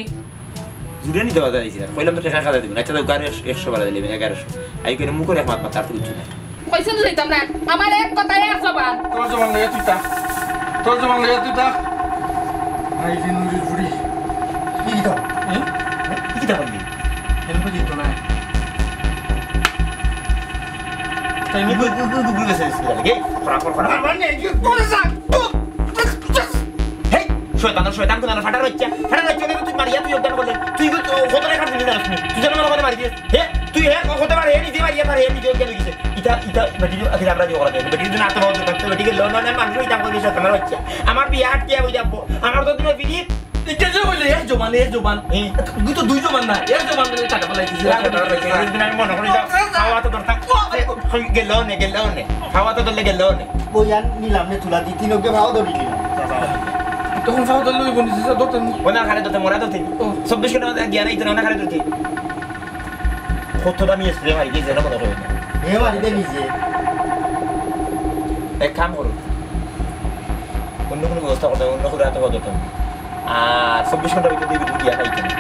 জুড়ে নিতে বাধা দিছি না। কইলাম তো টেকা খাতা দিবি না। আচ্ছা, দাও, গাড়ি একশো, একশো বাড়া দিলে, এগারোশো। আই করে মুখর এক মাত মাত, আর তো কিচ্ছু নাই। কইছি তো দিতাম না। আমার এক কথায় এক জবান। তোর জবান লইয়া তুই থাক। তোর জবান লইয়া তুই থাক। আই যে নুরি জুড়ি। কি কিতা? হুম? কি কিতা করবি? এর মধ্যে দিত না। তাই নি? গুগল, গুগল, গুগল গেছে, গেছে, গেছে। এই, ফড়া, ফড়া, ফড়া। আমার নেই, কি করে যা? হেই, শয়তান, শয়তান, কোন ফাটার বাচ্চা? ফাটার বাচ্চা, তুই মারিয়া, তুই অজ্ঞান করলে। তুই তো কত রেখার জিনিস জানিস না। তুই যেন মনে করে মারি দিস। হে, তুই হে, কত বার হে, নিজে মারিয়া, তার হে, নিজে অজ্ঞান হয়ে গেছে। ইটা, ইটা, বেটি, আগে আমরা দিয়ে করা যায়। বেটি যদি না তো হতো, তো বেটি গেল, না, না, মানুষ হইতাম, কই, শয়তানের বাচ্চা। আমার বিয়ে আটকে, আমি যাবো। আমার তো তুমি ফিরি। ইটা যে বলে, এর জবান, এর জবান। এই। তুই তো দুই জবান না, এর জবান ধরে টাকা ফেলাই দিছিস। এর জবান ধরে টাকা ফেলাই দিছিস। আমি মনে করি যাও, খাওয়া তো দরকার। গেল নে, গেল নে। খাওয়া তো ধরলে গেল নে। ওই আর নিলাম নে তুলা দি, তিন ওকে ভাও ধরি নিলাম। তখন ভাও ধরলে ওই বন্ধু সিসা ধরতেন। ওনার খালে ধরতে, মোরা ধরতে। ও। চব্বিশ ঘন্টা মধ্যে গিয়া নাই তো, ওনার খালে ধরতে। কতটা আমি স্প্রে মারি গেছি, এটা মনে করি না। এ মারি দে নিজে। এক কাম করো। অন্য কোনো ব্যবস্থা করতে হবে, অন্য করে এত কথা করতে হবে। আর চব্বিশ ঘন্টার ভিতরে দেখবি তুই গিয়া পাইতে না।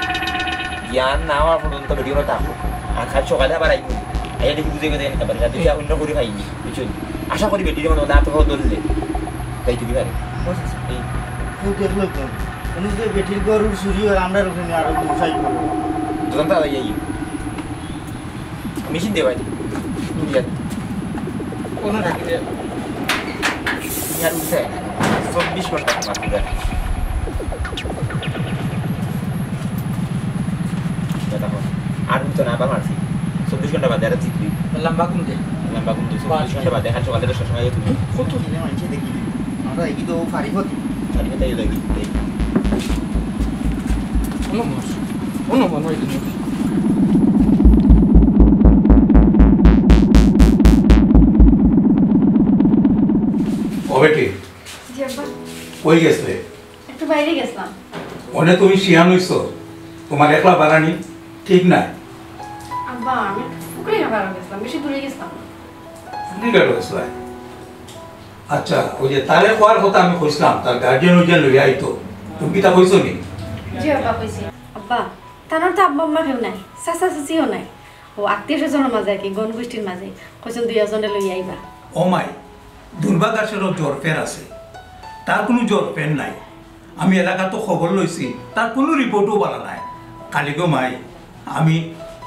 জ্ঞান না হওয়া পর্যন্ত বেটি ওরা থাকো। আর কাল সকালে আবার আইবি। আইয়া দেখি বুঝে গেছে নিতে পারি। আর দেখি অন্য করে পাইনি, বুঝছো? আশা করি বেটির মনে হলে এত কথা ধরলে। তাই তুমি পারে। এই। কেউ দেখলো তো। উনি যে বেটির গরুর চুরি হয়, আমরা ওখানে আরো দু সাইড করবো। দোকান তো আলাই যাই। মেশিন দে ভাই। ইয়ার। কোনো রাখি দে। ইয়ার উঠে। চব্বিশ ঘন্টা আমার পুরো। এটা দেখো। আর উঠতো না, আবার মারছি। চব্বিশ ঘন্টা বাদে আর জিতবি। লম্বা কোন দে? লম্বা কোন দে? চব্বিশ ঘন্টা বাদে, কাল সকালে দশটার সময় তুমি। কত দিনে মানছে দেখি? আমরা এগি তো ফারি ফতি। ফারি ফতি দেখি। কোনো মাছ। কোনো মনে হয় কিন্তু। ও বেটি, জি আব্বা। কই গেছলে? একটু বাইরে গেছিলাম। মনে তুমি শিয়ান হইছো, তোমার একলা বাড়ানি ঠিক নাই। আব্বা, আমি একটু ফুকরিঘাট গেছিলাম, বেশি দূরে গেছিলাম না। ফুকরিঘাট গেছলে? আচ্ছা, ওই যে তারে কওয়ার কথা আমি কইছিলাম, তার গার্ডিয়ান ওইটা লইয়া আইতো। তুমি কিতা কইছো নি? জি আব্বা, কইছি। আব্বা, তানোর তো আব্বা আম্মা কেউ নাই, চাচা চাচিও নাই। ও আত্মীয় স্বজনের মাঝে আর কি, গণ গোষ্ঠীর মাঝে। কইছেন দুই একজনে লইয়া আইবা। ও মাই, দুর্ভাগ্যেরও জ্বর ফের আছে, তার কোনো জ্বর ফের নাই। আমি এলাকাত খবর লইছি, তার কোনো রিপোর্টও বালা নাই। খালি গো মাই, আমি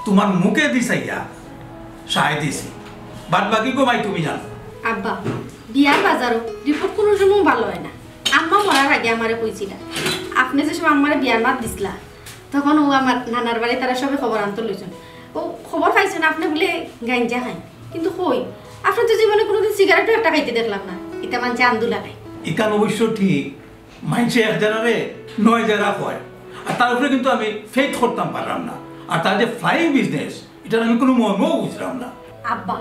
তোমার মুখে দি চাইয়া সায় দিছি, বাদ বাকি গো মাই তুমি জানো। আব্বা, বিয়ার বাজারও রিপোর্ট কোনো সময় ভালো হয় না। আম্মা মরার আগে আমারে কইছিলা, আপনি যে সময় আম্মারে বিয়ার মাত দিছিলা, তখন ও আমার নানার বাড়ি তারা সবে খবর আনতে লইছেন। ও খবর পাইছেন আপনি বলে গাঞ্জা খাই, কিন্তু কই, আপনি তো জীবনে কোনোদিন সিগারেটও একটা খাইতে দেখলাম না। এটা মানছে আন্দুলা খাই। ইখান অবশ্য ঠিক, মানষে এক জারারে নয় জারা কয়, আর তার উপরে কিন্তু আমি ফেথ করতাম পারলাম না। আর তার যে ফ্লাইং বিজনেস, এটার আমি কোনো মর্মও বুঝলাম না। আব্বা,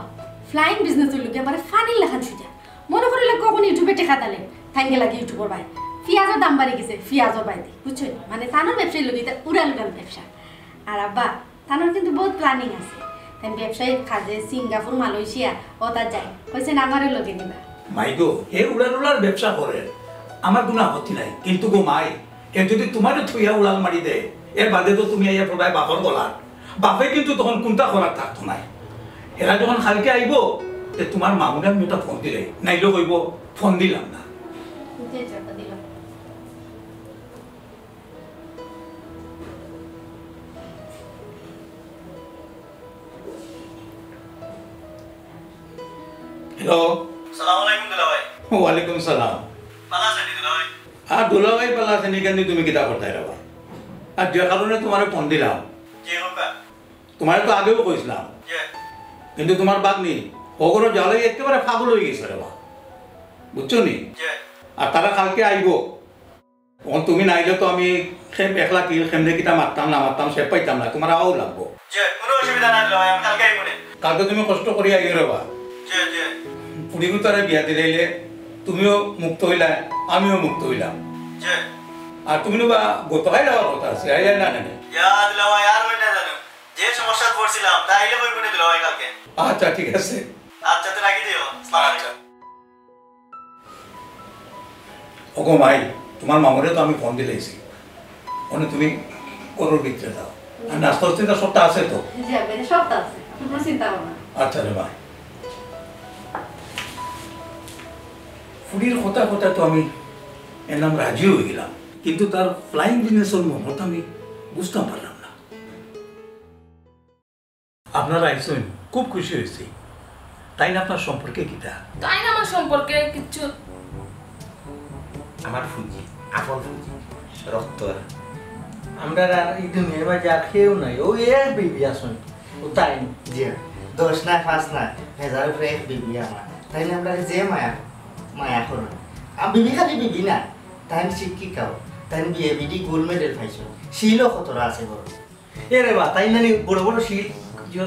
ফ্লাইং বিজনেস হইল কি আমার ফানির লাখান সুজা। মনে করিলে কখন ইউটিউবে টেকা দালে, তাইন গেলা কি ইউটিউবর ভাই। পিয়াজর দাম বাড়ি গেছে, পিয়াজর বাইতে, বুঝছো? মানে তানোর ব্যবসায়ী লোক এটা উড়াল উড়াল ব্যবসা। আর আব্বা, তানোর কিন্তু বহুত প্ল্যানিং আছে। তাইন ব্যবসায়িক কাজে সিঙ্গাপুর, মালয়েশিয়া অতা যাইন। কইছইন আমারে লগে নিবা। মাই গো, হে উড়ার উড়ার ব্যবসা করের, আমার কুনু আপত্তি নাই, কিন্তু গো মাই, হে যদি তুমারে থুইয়া উড়াল মারি দেয়, এর বাদে তো তুমি আইয়া পড়বায় বাপর গলাত। বাপে কিন্তু তখন কুন্তা করার থাকতো নায়। হেরা যখন কাইলকে আইবো, তে তুমার মামুরে আমি একটা ফোন দিলে, নাইলে কইবো ফোন দিলাম না। জি, জি, দিলাম। হ্যালো। সালাম আলাইকুম দুলাভাই। ওয়ালাইকুম সালাম। ভালা আছইন নি দুলাভাই? আর দুলাভাই ভালা আছইন নি, কেনে তুমি কিতা করতায় রে বা? আর যে কারণে তুমারে ফোন দিলাম। জি, কউক্কা। তুমারে তো আগেও কইছলাম। জি। কিন্তু তুমার ভাগ্নি হগরো জ্বালায় একেবারে পাগল অইগেছে রে বা। বুঝছো নি? জি। আর তারা কাইলকে আইবো। অখন তুমি নাইলে তো আমি কেম-, একলা কি, কেমনে কিতা মাততাম না মাততাম, টের পাইতাম না, তুমার আওয়াও লাগবো। জি, কুনু অসুবিধা নাই দুলাভাই, আমি কাইলকে আইমু নে। কাইলকে তুমি কষ্ট করি আইও রে বা। জি, জি। ফুড়িগুতারে বিয়া দিলাইলে তুমিও মুক্ত অইলায়, আমিও মুক্ত অইলাম। জি। আর তুমি নু বা গতকাইল আওয়ার কথা আছিল, আইলায় না কেনে? ইয়া দুলাভাই, আর অয় না জানো, যে সমস্যাত পড়ছিলাম, তা আইলে কইমু নে দুলাভাই কাইলকে। আচ্ছা, ঠিক আছে। আচ্ছা, তে রাখি দিও। আচ্ছা। ওগো মাই, তুমার মামুরে তো আমি ফোন দিলাইছি। অনে তুমি ঘরর ভিতরে যাও। আর নাস্তা উস্তা সবতা আছে তো? জি, আব্বা, সবতা আছে। আপনে কুনু চিন্তা করবা না। আচ্ছা রে মাই। ফুড়ির কথা কথা তো আমি এলাম রাজি অইগেলাম। কিন্তু তার flying business-অর মহত্ত আমি বুঝতাম পারলাম না। আপনারা আইছইন, খুব খুশি অইছি। তাইন আপনার সম্পর্কে কিতা? তাইন আমার সম্পর্কে কিচ্ছু। আমার ফুজি, আপন ফুজি, রক্তর। আমরার আর ই দুনিয়ার মাঝে আর কেউ নাই, অউ এক বিবি আছইন, অউ তাইন। জি, দশ না, পাঁচ না, হাজার উপরে এক বিবি আমার। তাইন আমরারে যে মায়া, মায়া করইন। আর বিবি খালি বিবি না, তাইন শিক্ষিকাও, তাইন বিএ বিডি গোল্ড মেডেল পাইছইন, সিলও কতরা আছে ঘরো। এরে বা, তাইন নানি বড় বড় সিল, যে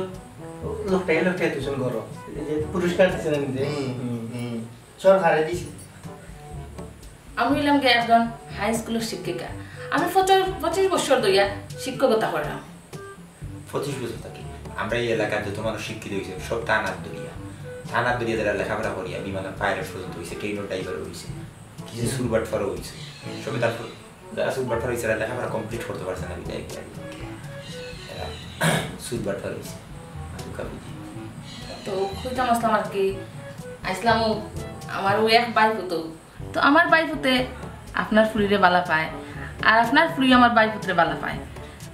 লটকাইয়া লটকাইয়া থইছইন ঘরো। এই যে পুরস্কার দিছে নানি যে। হুম, হুম, হুম। সরকারে দিছে। আমি অইলাম গিয়া একজন হাই স্কুলর শিক্ষিকা। আমি পঁচিশ, পঁচিশ বছর ধরিয়া শিক্ষকতা কররাম। পঁচিশ বছর থাকি আমরা এই এলাকার যত মানুষ শিক্ষিত অইছে, সব তান আত ধরিয়া। তান আত ধরিয়া যারা লেখাপড়া করিয়া বিমানর পাইলট পর্যন্ত অইছে, ট্রেনর ড্রাইভার অইছে, কিছু সুরবাটফারও অইছে। সবে তার যারা সুদ বাটফার অইছে, এরা লেখাপড়া complete করতে পারছে না, বিদায় কি আর কি। এরা সুদ বাটফার অইছে। আমি তো কাবুজি। তো কইতাম আছলাম আর কি, আইছলাম অউ, আমার অউ এক ভাইপুত। তো আমার ভাইপুতে আপনার ফুড়িরে বালা পায়, আর আপনার ফুড়ি আমার ভাইপুতরে বালা পায়।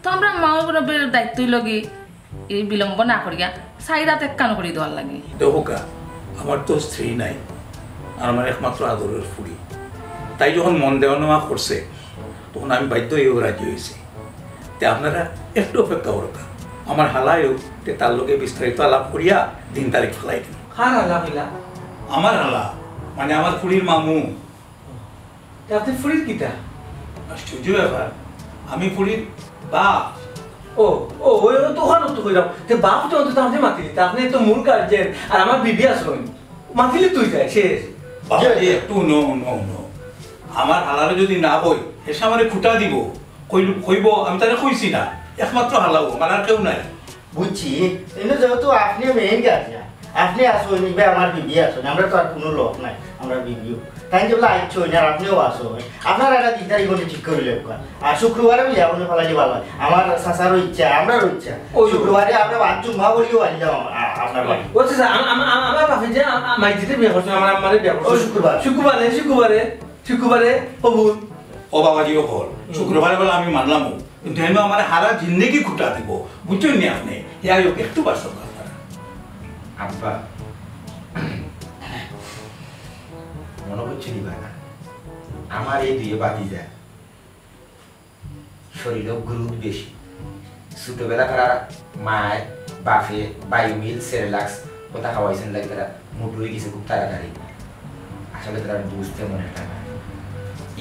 তো আমরা মা মুরব্বির দায়িত্ব অইলো গি, এই বিলম্ব না করিয়া চাইর আত একখান করি দেওয়ার লাগি। দেখউক্কা, আমার তো স্ত্রী নাই, আর আমার একমাত্র আদরের ফুড়ি। তাই যখন মন দেওয়া নেওয়া করছে, তখন আমি বাধ্য অইয়া রাজি অইছি। তে আপনারা একটু অপেক্ষা করউক্কা, আমার হালা আউক, তে তার লগে বিস্তারিত আলাপ করিয়া দিন তারিখ ফালাই দিমু। কার হালা কইলা? আমার হালা, মানে আমার ফুড়ির মামু। তে আপনে ফুড়ির কিতা? আশ্চর্য ব্যাপার, আমি ফুড়ির বাপ। ও, ও, ওই, ওই তো ওখানে তো কইলাম। তে বাপ তো অন্তত আপনে মাতিলিতা, আপনে তো মূল guardian, আর আমার বিবি আছইন। মাতিলে তুই যায়, শেষ। বাবা রে, একটু হুনো, হুনো, হুনো। আমার হালারে যদি না কই, হেষে আমারে খুটা দিবো। কইল-, কইবো, আমি তারে কইছি না। একমাত্র হালাউ, আমার আর কেউ নাই। বুঝছি, কিন্তু যেহেতু আপনে main guardian, আপনে আছইন, ইবা আমার বিবি আছইন, আমরা তো আর কুনু লোক নাই, আমরা বিবিও। তাইন যেবলা আইছইন আর আপনেও আছইন, আপনারা একটা দিন তারিখ ঠিক করিলাউক্কা। আর শুক্রবারে বিয়া অনো ফালাইলে ভালা অয়। আমার চাচারও ইচ্ছা, আমরারও ইচ্ছা। ওই। শুক্রবারে আমরা বাদ জুম্মা পড়িও আইলাম আ-, আপনার বাড়ি। ও চাচা, আম-, আম-, আম-, আমার বাপে যে আ-, আ-, মাইজিতে বিয়া করছে, আমার আম্মারে বিয়া করছে। ও শুক্রবার। শুক্রবারে, শুক্রবারে, শুক্রবারে কবুল। ও বাবাজি, ও কর। হুম। শুক্রবারে বলে আমি মানলাম। কিন্তু হেনো আমারে হারা জিন্দেগি খুটা দিবো, বুঝছইন নি আপনে? ইয়া, ইয়ো, একটু বাসো কথা। আব্বা, মনো করছো নি বা না? আমার এই দুইয়ে ভাতিজা শরীরও growth বেশি। ছোটবেলা তারা মায়, বাপে, বায়ুমিল, সেরেলাক্স কথা খাওয়াইছইন লাগি তারা মোটা অইগেছে খুব তাড়াতাড়ি। আসলে তারা বুঝতে মনে একটা না।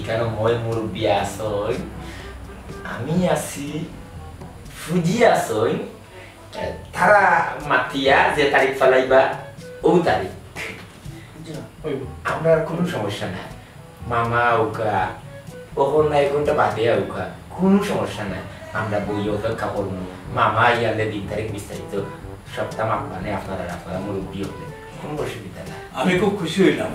ইখানো হয় মুরব্বি আছইন, আমি আছি, ফুজি আছইন, তারা মাতিয়া যে তারিখ ফালাইবা, অউ তারিখ। জি, অইবো। আমরার কুনু সমস্যা নাই। মামা আউক্কা, অখন না এক ঘন্টা বাদে আউক্কা, কুনু সমস্যা নাই। আমরা বইয়া অপেক্ষা করমু। মামা আইয়ালে দিন তারিখ বিস্তারিত সপ্তাহ মাপবা নে আপনারা, আপনারা মুরব্বি অকলে, কোনো অসুবিধা নাই। আমি খুব খুশি অইলাম।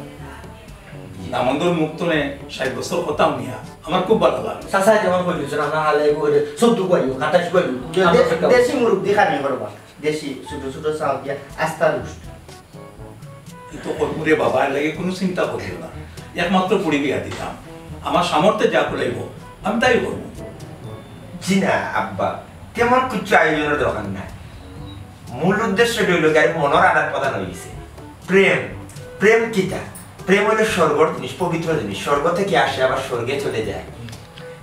দামন্দর মুখ তনে ষাইট বছর কথা হুনিয়া আমার খুব ভালা লাগলো। চাচা যেমন কইছইন, আমরা হালে করে চৌদ্দ কইও, সাতাইশ কইও। দে-, দেশি মুরব্বি খানি করবা, দেশি ছোট ছোট চাউল দিয়া আস্তা রোস্ট। ই তো করমু রে বাবা, এর লাগি কোনো চিন্তা করিও না। একমাত্র পুড়ি বিয়া দিতাম, আমার সামর্থ্যে যা কুলাইবো আমি তাই করমু। জি না আব্বা, তেমন কিচ্ছু আয়োজনের দরকার নাই। মূল উদ্দেশ্য অইলো গিয়া মনর আদান প্রদান অইগেছে। প্রেম, প্রেম কিতা? প্রেম অইলো স্বর্গর জিনিস, পবিত্র জিনিস। স্বর্গ থাকি আসে, আবার স্বর্গে চলে যায়।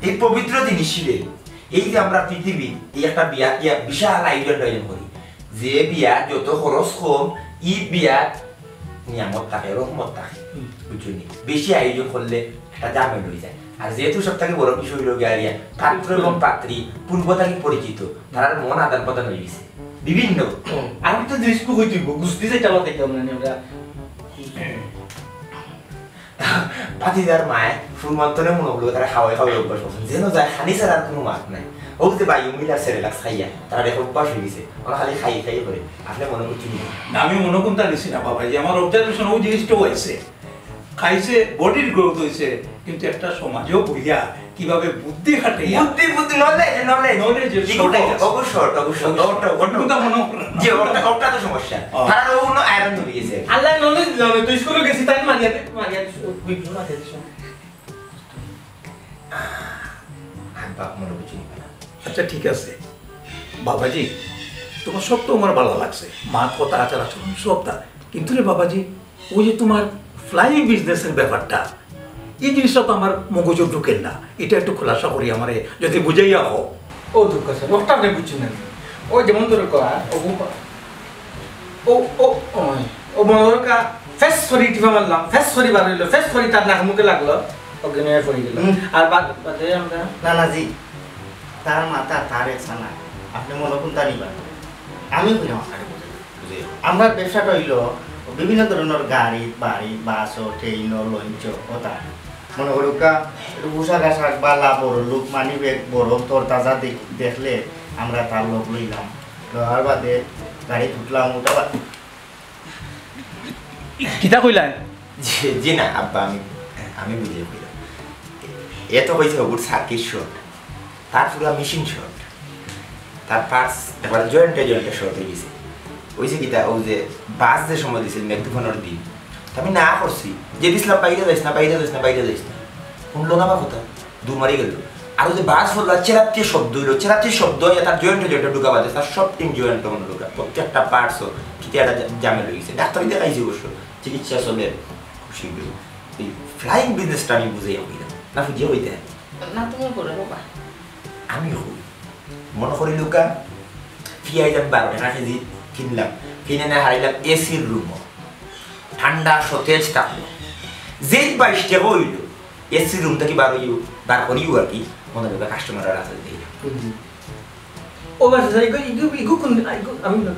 এই পবিত্র জিনিসরে, এই যে আমরা পৃথিবীত এই একটা বিয়া, বিয়া বিশাল আয়োজন টায়োজন করি, যে বিয়া যত খরচ কম, ই বিয়া নিয়ামত থাকে, রহমত থাকে, হুম। বুঝছো নি? বেশি আয়োজন করলে একটা ঝামেলা অইযায়। আর যেহেতু সব থাকি বড় বিষয় অইলো গিয়া, পাত্র এবং পাত্রী পূর্ব থাকি পরিচিত, তারার মন আদান প্রদান অইগেছে বিভিন্ন। হুম। আর একটা জিনিস তো কইতে অইবো, গুষ্টি যেটা আমার দেখলাম না আমরা। ভাতিজার মায়ে ফুরমান্তরে মনে করলো তারা খাওয়াই খাওয়াই অভ্যাস করছইন, যেন যায় খানি ছাড়া আর কোনো মাত নাই। ও যে ভাই মিলার সেরেলাক্স খাইয়া তারা দেখো অভ্যাস অইগেছে, ওরা খালি খাই খাই করে। আপনি মনে করছেন না? না, আমি মনে কোনটা নিছি না বাবা, যে আমার অবজারভেশন ওই জিনিসটাও আইছে। খাইছে, বডির গ্রোথ অইছে, কিন্তু একটা সমাজেও বইয়া কিভাবে বুদ্ধি খাটাইয়া বুদ্ধি, বুদ্ধি, নলেজ, নলেজ। নলেজ, ইগুটাই অবশ্যই, অবশ্যই, অবশ্যই। ওটা, ওটা। ওটা মনে করো না। যে ওটা, ওটা তো সমস্যা। ও। তারা অন্য আয়রন ধরে গেছে। আল্লাহ নলেজ দিল না, তুই স্কুলে গেছি, তাই মারিয়া দে, মারিয়া দে, ওই বিভিন্ন মারিয়া দে। আর বাপ মনে করছে নিবে না। আচ্ছা, ঠিক আছে। বাবাজি, তোমার সব তো আমার ভালো লাগছে। মা কথা, আচার আচরণ সব তা। কিন্তু রে বাবাজি, ওই যে তোমার ফ্লাইং বিজনেসের ব্যাপারটা, এই জিনিসটা তো আমার মগজে ঢুকের না। এটা একটু খুলাসা করি আমারে যদি বুঝাইয়া হও। ও দুঃখ আছে, লোকটা আপনি বুঝছেন না। ও যেমন ধরে কয়, ও গু-, ও, ও, ও, ও মনে করো কা, ফেস করি টিপা মারলাম, ফেস করি বার হইলো, ফেস করি তার নাক মুখে লাগলো, অজ্ঞান হয়ে পড়ে গেল। হুম। আর বাদ, বাদে আমরা না, না জি, তার মাথা, তার একসা না। আপনি মনে কোনটা নিবা? আমি কইলাম আপনারে বুঝে, বুঝে। আমরা ব্যবসাটা হইলো বিভিন্ন ধরনের গাড়ি, বাড়ি, বাসও, ট্রেনও, লঞ্চও, ওটা। মনে করুক্কা, একটু পোশাক আশাক বালা, বড় লোক, মানি ব্যাগ বড়, তরতাজা দেখ-, দেখলে আমরা তার লোক লইলাম। লওয়ার বাদে গাড়ি তুললাম, ওটা বা- কিতা কইলায়? জি, জি না, আব্বা, আমি, আমি বুঝে কইলাম। এ তো কইছে ওগুর সার্কিট শর্ট, তার পুরা মেশিন শর্ট, তার পার্টস একবার জয়েন্টে জয়েন্টে শর্ট হয়ে গেছে। ওই যে কিতা, ও যে বাস যে সময় দিছিল মেঘ তুফানের দিন, তো আমি না করছি, যে দিছিলাম, "বাইরে যাইস না, বাইরে যাইস না, বাইরে যাইস না।" শুনলো না আমার কথা, দূর মারি গেল। আর ওই যে বাস হলো, চেরাত্তি শব্দ হইলো, চেরাত্তি শব্দ হয়ে তার জয়েন্টে জয়েন্টে ঢুকা বাজে, তার সব তিন জয়েন্টে মনে ঢুকা, প্রত্যেকটা পার্টসও কিতা একটা জা-, জামেল হয়ে গেছে। ডাক্তারি দেখাইছি অবশ্য, চিকিৎসা চলে খুব শীঘ্রই। এই ফ্লাইং বিজনেসটা আমি বুঝাইয়া কইলাম না, বুঝিয়া কইতে না, তুমি করো বাবা। আমি কই, মনে করি লুকা, পিঁয়াজ আমি বারো টাকা কেজি কিনলাম, কিনে না হারাইলাম এসির রুমও, ঠান্ডা সতেজ থাকলো। যেই বাইশ টাকা হইলো, এসির রুম থেকে বার হইও, বার করিও আর কি, মনে লুকা কাস্টমার আর আছে দেখি। হুম। ও বাস, স্যার, ইগু, ইগু, ইগু কোন, ইগু, আমি না।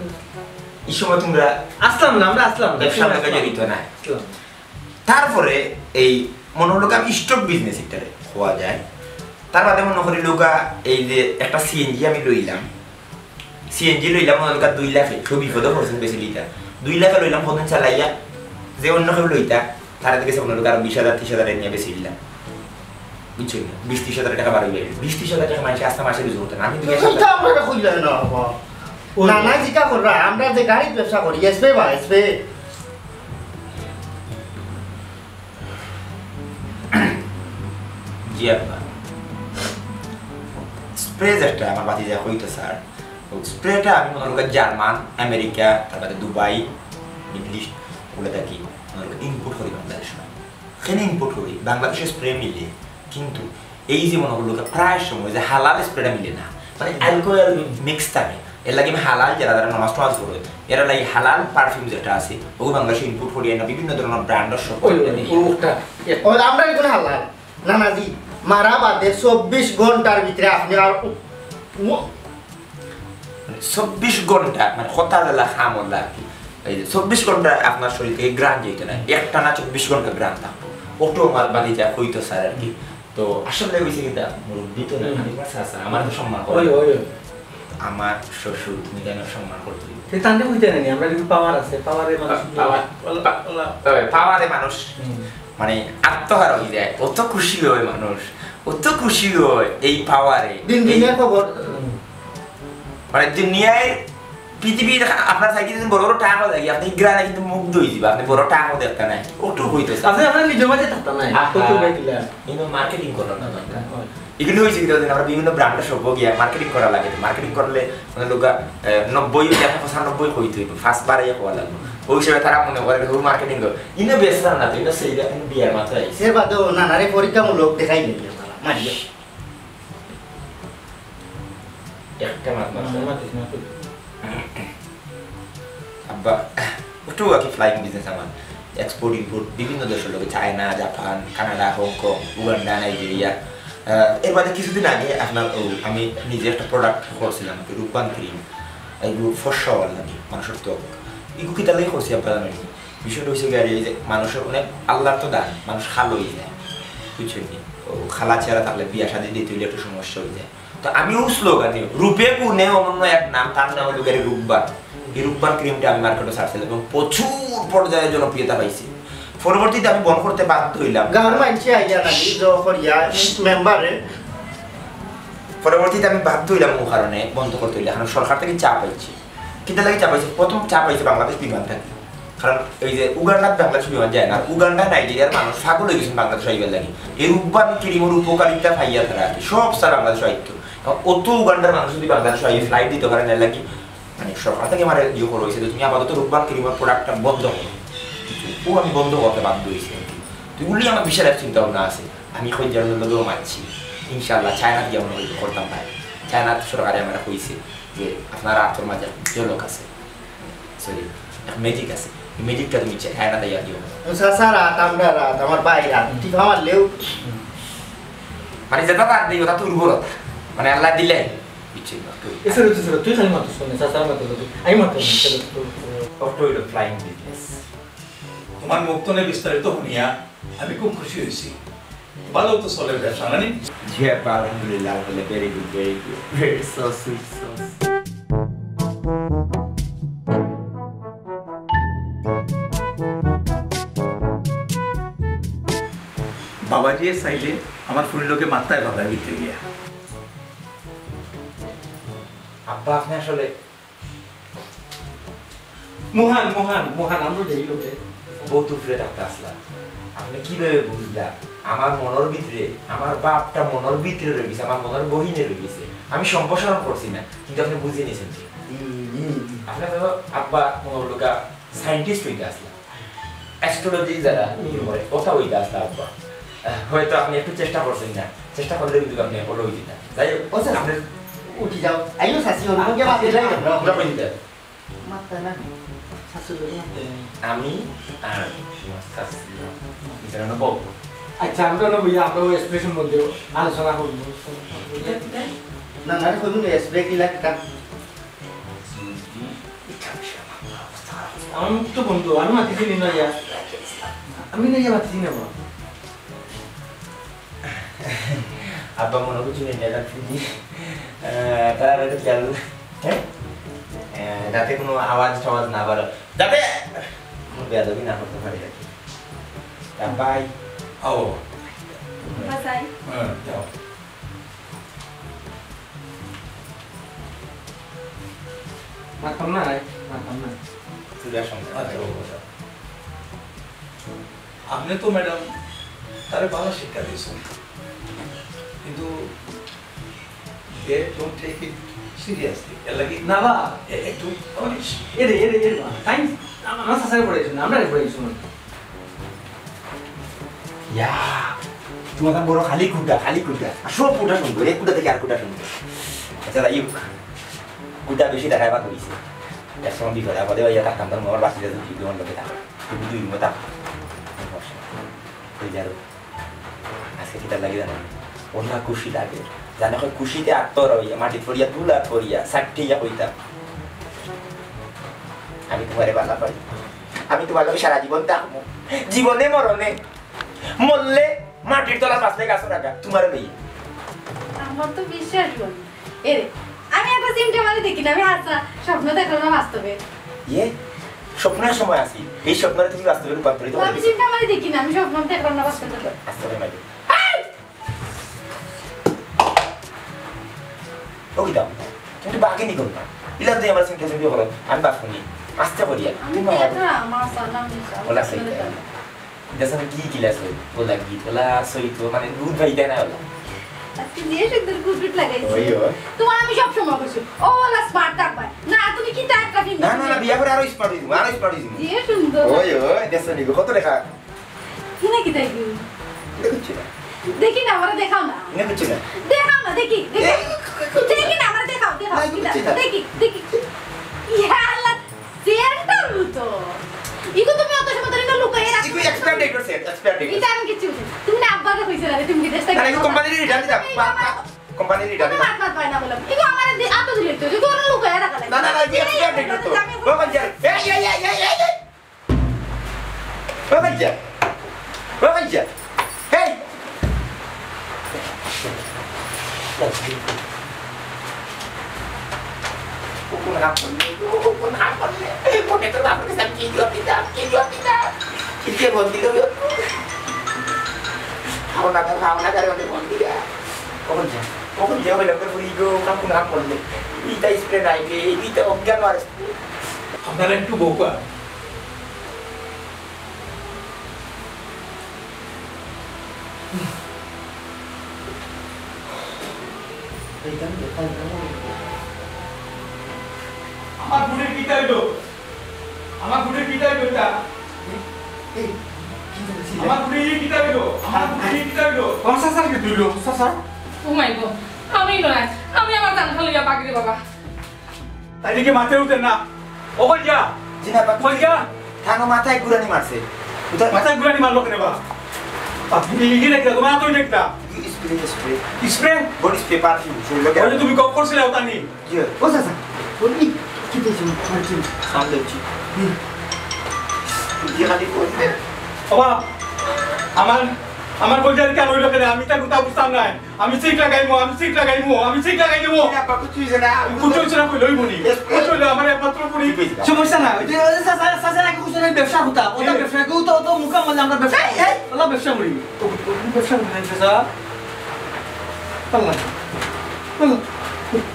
এই সময় তোমরা আসলাম না, আমরা আসলাম না। ব্যবসা আমরা ব্যবসা আসলাম। জড়িত না। আসলাম। তারপরে এই মনে হলো কি আমি স্টক বিজনেস একটা হওয়া যায়। তার বাদে মনে করি লোকা এই যে একটা সিএনজি আমি লইলাম, সিএনজি লইলাম মনে হলো দুই লাখে, কেউ বিপদে পড়ছেন বেশি লিটার, দুই লাখে লইলাম, কতদিন চালাইয়া যে অন্য কেউ লইতা, তারা দেখেছে মনে হলো আরো বিশ হাজার ত্রিশ হাজার নিয়ে বেশি দিলাম, বুঝছো না? বিশ ত্রিশ হাজার টাকা বাড়ি গেল, বিশ ত্রিশ হাজার টাকা মানুষ আস্তে মাসে রুজি করতে না, আমি দুই হাজার এটা আমরা কইলে না বাবা। ওই না, না, যেটা কররা, আমরা যে গাড়ির ব্যবসা করি, এসবে বা এসবে। জি আব্বা। স্প্রে যেটা আমার বাতি যা হইতো স্যার, ও স্প্রেটা আমি মনে করি জার্মান, আমেরিকা, তারপরে দুবাই, মিডল ইস্ট, ওগুলো থাকি মনে করি ইম্পোর্ট করি বাংলাদেশে। কেন ইম্পোর্ট করি? বাংলাদেশে স্প্রে মিলে, কিন্তু এই যে মনে করলো প্রায় সময় যে হালাল স্প্রেটা মিলে না, মানে অ্যালকোহল মিক্স থাকে। এর লাগে আমি হালাল যারা যারা নামাজ টামাজ করে, এরা লাগে হালাল পারফিউম যেটা আছে, ওগুলো বাংলাদেশে ইম্পোর্ট করি না, বিভিন্ন ধরনের ব্র্যান্ডের সব ওই, ওই, ওই, ওটা, ওই, আমরা এগুলো হালাল। না, না জি, মারা বাদে চব্বিশ ঘন্টার ভিতরে আপনি আর উ-, উ-, মানে চব্বিশ ঘন্টা, মানে কথা দিলা, খাম দিলা আর কি। এই যে চব্বিশ ঘন্টা আপনার শরীর থেকে ঘ্রাণ যেত না, একটা না চব্বিশ ঘন্টা ঘ্রাণ থাকবো। অটো আমার বাড়ি যা হইতো স্যার আর কি। তো আসলে হইছে কি তা, মুরব্বি তো না, হুম। আমি আমার চাচা, আমার তো সম্মান করে। ওই, ওই, ওই। আমার শ্বশুর, তুমি তাইন সম্মান করতে হইব। সে তান্ডে বুঝতে নেই, আমরা কিন্তু পাওয়ার আছে, পাওয়ারে মানুষ পাওয়ার, পা-, তবে পাওয়ারে মানুষ মানে আত্মহারা হয়ে যায়, অত খুশি হয় মানুষ, অত খুশি হয় এই পাওয়ারে। দিন দিনে খবর। মানে দুনিয়ায় পৃথিবীর আপনার সাইকেল যদি বড় বড় টাকা লাগে, আপনি গ্রামে কিন্তু মুগ্ধ হয়ে যাবে, আপনি বড় টাকা দেখতে নাই, ওটু হইতেছে। আপনি আপনার নিজের মাঝে থাকতে নাই, আহা। কত ভাই দিলা? কিন্তু মার্কেটিং করা না দরকার। এগুলো হয়েছে কি, ধরেন আমরা বিভিন্ন ব্র্যান্ডের সব গিয়া মার্কেটিং করা লাগে, মার্কেটিং করলে মানে লোক নব্বই দেখা পঁচানব্বই হইতে হইব, ফার্স্ট বারে ইয়ে হওয়া লাগবে। ওই হিসেবে তারা মনে করে ও মার্কেটিং করে, ইনো বেচতাম না তো, ইনো সেই দেখেন বিয়ার মাত্র আইছে। এর বাদেও নানারে পরীক্ষামূলক দেখাই নেই আপনারা, মারিয়া। একটা মাত মারছে। আমার মাতিস না তুই। আব্বা, ওটু আর কি ফ্লাইং বিজনেস আমার, এক্সপোর্ট ইম্পোর্ট বিভিন্ন দেশের লোকে, China, Japan, Canada, Hong Kong, Uganda, Nigeria. Ah, এর বাদে কিছুদিন আগে আপনার ও, আমি নিজে একটা প্রোডাক্ট করছিলাম, রূপবান ক্রিম, এগুলো ফর্সা হওয়ার লাগে মানুষের ত্বক। এগুলো কি তাহলে করছি আপনারা জানেন? বিষয়টা হচ্ছে গিয়ে এই যে মানুষের অনেক আল্লাহর তো দান, মানুষ খালো হয়ে যায়, বুঝছেন কি? ও খালা চেহারা থাকলে বিয়া শাদী দিতে হইলে একটু সমস্যা হয়ে যায়। তো আমি ও স্লোগানে রূপে গুণে অনন্য এক নাম, তার নাম হলো গিয়ে রূপবান। এই রূপবান ক্রিমটা আমি মার্কেটে ছাড়ছিলাম এবং প্রচুর পর্যায়ে জনপ্রিয়তা পাইছে। পরবর্তীতে আমি বন্ধ করতে বাধ্য হইলাম। গাঁর মানষে আইয়া নাকি জো করিয়া মেম্বারে পরবর্তীতে আমি বাধ্য হইলাম ও কারণে বন্ধ করতে হইলে, কারণ সরকার থেকে চাপ আইছে। কিতা লাগে চাপ আইছে? প্রথম চাপ আইছে বাংলাদেশ বিমান থেকে, কারণ এই যে উগান্ডা বাংলাদেশ বিমান যায় না, উগান্ডা নাইজেরিয়ার মানুষ পাগল হয়ে গেছেন বাংলাদেশ আইবার লাগি। এই রূপবান ক্রিমর উপকারিতা পাইয়া তারা আর কি সব স্যার বাংলাদেশ আইতো। এখন অত উগান্ডার মানুষ যদি বাংলাদেশ আইয়ে ফ্লাইট দিতে পারে না লাগি, মানে সরকার থেকে আমার ইয়ে করা হয়েছে যে তুমি আপাতত রূপবান ক্রিমর প্রোডাক্টটা বন্ধ করো। ও আমি বন্ধ করতে বাধ্য হয়েছি আর কি। তো এগুলি আমার বিশাল এক চিন্তা ভাবনা আছে। আমি কই যেন লোকেও মারছি, ইনশাআল্লাহ চায়না গিয়ে মনে হয় করতাম ভাই। চায়না সরকারে আমরা কইছে যে আপনারা আতর মাঝে জলক আছে, সরি, এক ম্যাজিক আছে, এই ম্যাজিকটা তুমি চায়না দিয়ে দিও। চাচা রাত, আমরা রাত, আমার ভাই রাত, টিপা মারলেও মানে যেটা তার নেই ওটা তো উর্বরতা, মানে আল্লাহ দিলে ইচ্ছে না। এসে রয়েছে স্যার, তুই খালি মাত্র শুনে, চাচা মাত্র তুই, আমি মাত্র শুনে, সেটা তো অটো হইল ফ্লাইং বিজনেস। তোমার মুখ তনে বিস্তারিত শুনিয়া আমি খুব খুশি হয়েছি। ভালো তো চলে ব্যবসা, না নি? জি আব্বা, আলহামদুলিল্লাহ, আসলে very good, very good, very so sweet, so sweet। বাবাজিয়ে চাইলে আমার ফুল লোকে মাত্রায় বাবার ভিতরে গিয়া। আব্বা, আপনি আসলে মহান, মহান, মহান, আমরা দেখি লোকে। বহুত উপরে থাকতে আসলাম, আপনি কিভাবে বুঝলা? আমার মনের ভিতরে, আমার বাপটা মনের ভিতরে রয়ে গেছে, আমার মনের গহীনে রয়ে গেছে। আমি সম্প্রসারণ করছি না, কিন্তু আপনি বুঝে নিয়েছেন যে আপনি তো আব্বা মনের লোকা সায়েন্টিস্ট হইতে আসলাম, অ্যাস্ট্রোলজি যারা ইয়ে করে, কথা হইতে আসলাম আব্বা। আহ, হয়তো আপনি একটু চেষ্টা করছেন না, চেষ্টা করলে কিন্তু আপনি হলো হয়ে যেতেন। যাই হোক, ও স্যার, আপনি উঠি যাও। আইও শাশি, অন্যকে বাদ দিলাই আমরা। আমরা হয়ে যেতেন। মাত্তা না, শাশুড়ি মাত্তা। আমি আর আমার শাশুড়ি, এখানে বউ। আচ্ছা, আমরা না বইয়া, আমরা ওই এক্সপ্রেশন মধ্যে আলোচনা করবো। না, না, কইমু না, এসবে কি লাগতা? আমার মুখ তো বন্ধ, আমি মাতিছি নি না ইয়া। আমি না ইয়া মাতিছি না বাবা। আব্বা মনে করছি না, এটা ফিজি। আহ, তার একটা খেয়াল, হ্যাঁ? আহ, যাতে কোনো আওয়াজ টাওয়াজ না বাড়ে। যাতে কোনো বেয়াদবি না করতে পারে আর কি। তা বাই। আও। বাসাই। হ্যাঁ, যাও। মাতাম না, মাতাম না। চুলার সঙ্গে। আচ্ছা, বাবু, যাও। আপনি তো ম্যাডাম তারে ভালো শিক্ষা দিয়েছেন, কিন্তু they don't take it seriously। এর লাগি না বা, এ-, একটু মানে এরে, এরে, এরে বা। তাই আমার শাসায় পড়াইছো না, আমরা পড়াইছো না। ইয়া, তোমার বড় খালি কুটা, খালি কুটা। আর সব কুটা সুন্দর, এক কুটা থেকে আর কুটা সুন্দর। আচ্ছা, যাই হোক, কুটা বেশি দেখায় বা করিছে। এক সময় বিপদে আপদে ইয়া থাকতাম, তখন আমার বাচ্চা যদি তোমার লোকে থাকো, তুমি দুই রুমে থাকো। সমস্যা নেই। ওই যারো, আজকে কিতা লাগে জানো? ওলা খুশি লাগে। জানো, হয় খুশিতে আত্মর হইয়া, মাটি পড়িয়া, ধুলা পড়িয়া, সাক্ষী ইয়া হইতাম। আমি তোমারে বালা পাই। আমি তোমার লগে সারা জীবন থাকবো। জীবনে মরণে। মরলে মাটির তলা, বাঁচলে গাছর আগা। তোমারে লইয়া। আমার তো বিশ্বাস হয় না। এরে, আমি আমি চিন্তা মারি দেখি না, আমি হাছা স্বপ্ন দেখলাম না বাস্তবে। ইয়ে, স্বপ্নের সময় আছি, এই স্বপ্নটা তুমি বাস্তবে রূপান্তরিত করো। আমি চিন্তা মারি দেখি না, আমি স্বপ্ন দেখলাম না বাস্তবে। আস্তে করে মারি। ও কিতা? তুমি তো বাকি নি করো না। ইলা তুমি আমার চিন্তা চিন্তা করো, আমি বাকি নি। আস্তে করিয়া। আমি তুমি আমার দেখলাম, আমার সালাম দিলাম। ওলা সেই। দেখো কি কিলা সই, ওলা কি, ওলা সই তো মানে দুধ ভাই দেয় না ওলা। আজকে যে সুন্দর কুটকুট লাগাইছি। ওই, ওই। তোমার আমি সব সময় কইছি, ও ওলা smart থাকবা। না, তুমি কি type টা না, না, না, বিয়া করে আরো smart হইবো, আরো smart হইবো। যে সুন্দর। ওই, ওই, দেখছো নি গো, কত লেখা? কি না কি তাই কি? এটা কিচ্ছু না। দেখি না, আমারে দেখাও না। এটা কিচ্ছু না। দেখাও না, দেখি, দেখি। এই, দেখি না, আমারে দেখাও, দেখাও, না, এটা কিতা? কিচ্ছু না। দেখি, দেখি। ইয়া আল্লাহ, সেন্টার তো। ইগো তুমি অত সময় ধরে লুকাইয়া রাখো। ইগো expire date আছে, expire date। এটা আমি কিচ্ছু বুঝি না। তুমি না আব্বারে কইছো না, তুমি বিদেশ থেকে না, না, ইগো কোম্পানির return দিতাম। এই বাবা। কোম্পানির return তুমি দিতাম। মাত মাত পায় না বললাম। ইগো আমার দি-, আতো দিলে তো, ইগো ওরা লুকাইয়া রাখা লাগে। না, না, না, ইগো expire date তো। আমি ও বাচ্চা, এই, এই, এই। ও বাচ্চা, ও বাচ্চা, এই। ও কোন কাম করলে? ও কোন কাম করলে? এই ফোনে তো বাপরে সাথে কি জবাব দিতাম, কি জবাব দিতাম? কি দিয়ে ফোন দিল? খাও না, খাও না, কারে ফোন দিলা? কখন যা? কখন যা? ওই লোকের পুরি গো, কাম কোন কাম করলে? ইটা স্প্রে নাই রে, ইটা অজ্ঞান আর আপনারা একটু বোকা। আমার ফুরির কিতা অইলো? আমার ফুরির কিতা অইলো ইটা? এই, এই, কিতা অইছে? আমার ফুরির কিতা অইলো? আমার ফুরির কিতা অইলো? ও চাচার কিতা অইলো? চাচা? ও মাই গড, আমি নয়, আমি আমার জান খালইয়া বাগরে বাবা। তাই দেখি মাথায় উঠে না। ও কই যা? জি না, বাবা। কই যা? থানো মাথায় গুরানি মারছে। কোথায়? মাথায় গুরানি মারলো কেনে বা? আপনি ইগিয়ে দেখলা, তোমার হাতও দেখলা। Spray, spray. Spray? Body spray, perfume, শরীরে ওই যে তুমি গপ করছিলে, ওটা নি? জি। ও চাচা, বলি, কি দিয়েছো? মারছি। সামনে হচ্ছি। হুম। দিয়ে খালি করবে। বাবা, আমার, আমার কইজার কেন হইলো কেন? আমি তার কথা বুঝতাম না। আমি সিট লাগাইমু, আমি সিট লাগাইমু, আমি সিট লাগাই দেবো। না, বাবু, তুই যে না, আমি কুচো হইছে না, কই লইবো নি? এস-, কুচো হইলে আমার একমাত্র পুরি। তুই বুঝবি। সমস্যা না, ওই যে, ওই যে চাচা, চাচা নাকি কুচো নাই, ব্যবসা কথা। ওটা এই। ব্যবসা, কেউ তো, তো মুখা মারলে আমরা ব্যবসা এই, করি। এই। ওটা ব্যবসা করি। তো, তো, ব্যবসা করি না, চাচা। আল্লাহ, আল্লাহ।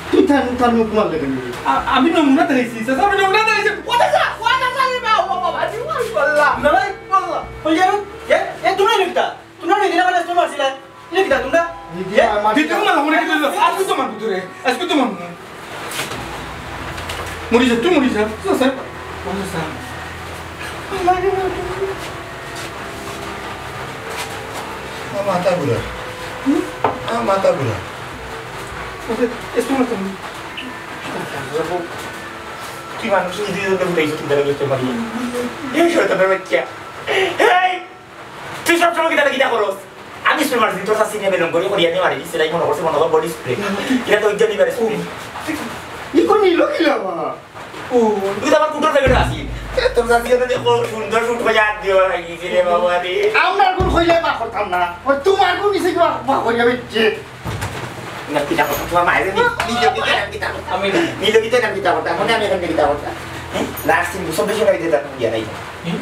তুই তার, তার মুখ মারলে কেন? আ-, আমি নমুনা দেখাইছি, চাচা, আমি নমুনা দেখাইছি। ও চাচা, ও চাচা, রে বাবা, ও বাবা, রে বাবা, আল্লাহ। না ভাই, আল্লাহ। ওই যে, এ, এ, তোমরা নিকটা, তোমরা নিকটা, মানে, তোমরা ছিলা। ইটা কিতা তোমরা? দিদি, এ? আমার দিদি, তোমার মনে কি করলো? আজকে তোমার ভিতরে, আজকে তোমার মনে। মরি যা, তুই মরি যা। যা, যা। মরি যা। আমার মাথা ঘুরে। হুম? আমার মাথা ঘুরে। ওকে, এ, তোমার তো। তুই মানুষ যদি উঠে উঠে চিন্তা করতে পারি। এই শয়তানের বাচ্চা। এই! তুই সব সময় কিতা কিতা করস? আমি স্প্রে মারছি, তোর শাস্তি নিয়ে বেলুন করি করিয়া নিয়ে মারি দিছে, তাই মনে করছে মনে হয় বডি স্প্রে। কিনা তো ওই জন্যই বেড়ে স্প্রে। ই কোন নিল কি লাবা? ও, তুই তো আমার কুটোর প্যাকেট আছিস। এ, তোর শাস্তি হতে দেখো, সুন্দর শুট হয়ে আর দিও, ভাই, গেছি রে বাবা রে। আমরা কোন কইলে বা করতাম না। ওই তোমার কোন নিছে কি বা, বা করিয়া বেচছে? না, কিতা কথা, তোমার মায়ের নি-, নিল কি না কিতা কথা? আমি না। নিল কি না কিতা কথা? মনে আমি এখন কিতা কথা? হ্যাঁ? লাস্ট দিন সব বেশি লাগে যেটা ইয়া নাই। হুম?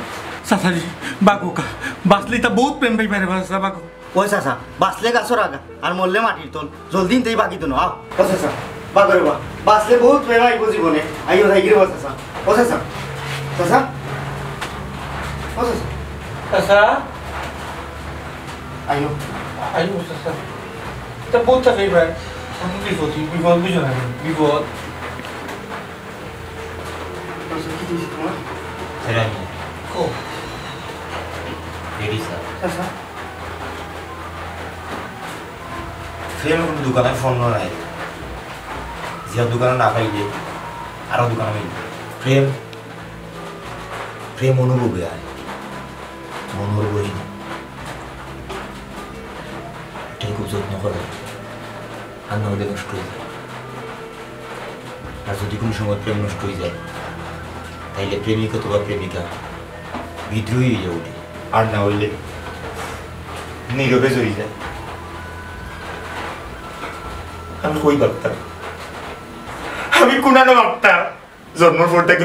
চাচাজি, বাগো কা, বাঁচলে তা বহুত প্রেম পাই পারে, বাঁচা বাগো। ওই চাচা, বাঁচলে গাছর আগা, আর মরলে মাটির তল, জলদি নিতেই বাকি তো না, আও। ও চাচা, বাগো রে বা, বাঁচলে বহুত প্রেম আইব জীবনে, আইও যাই গিরে ও চাচা। ও চাচা, চাচা, ও চাচা। চাচা। আইও। আইও, চাচা। তা বহুত চাচা ভাই, আমি বিপদ, বিপদ বুঝো না, বিপদ। আচ্ছা, কি দিয়েছি তোমার? সেরাই। ও। Ready, sir. আচ্ছা। প্রেম কোনো দোকানে ফোন নাই। যে দোকানে না পাইলে, আরো দোকানে মিলবে। প্রেম, প্রেম অনুভবে আয়। মনোর বই। এটাই খুব যত্ন করে। আর না হলে নষ্ট হয়ে যায়। আর যদি কোনো সময় প্রেম নষ্ট হয়ে যায়, তাইলে প্রেমিক অথবা প্রেমিকা বিদ্রোহী হয়ে উঠে। আর না হইলে নীরবে ঝরে যায়। আমি কই পারতাম? কুনানো বাপ্তা জন্মর পর থাকি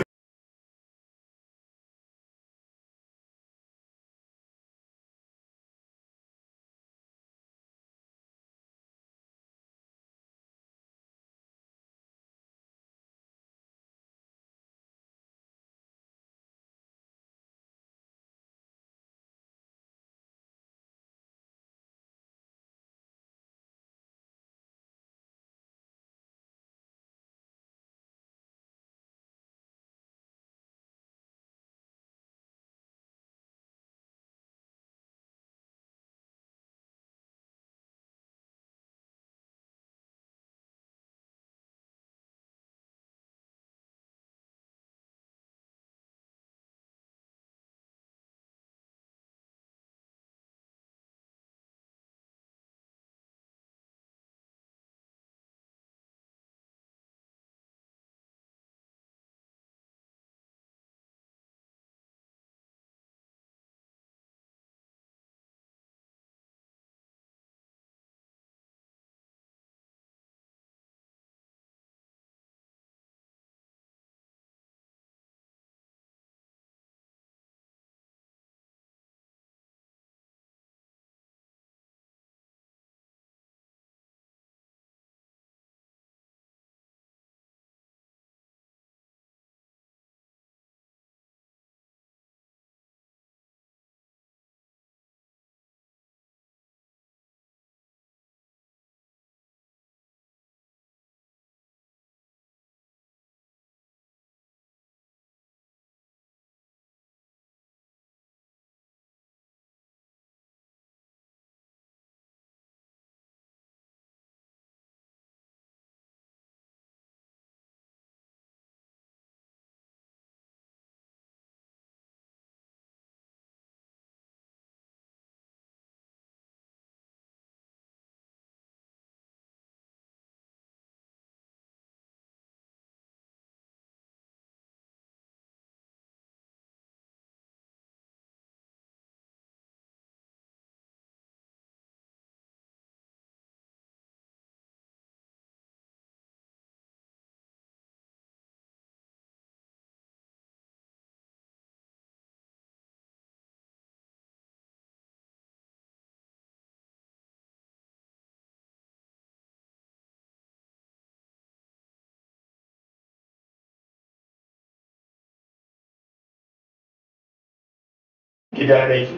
কিতা হারাইছি?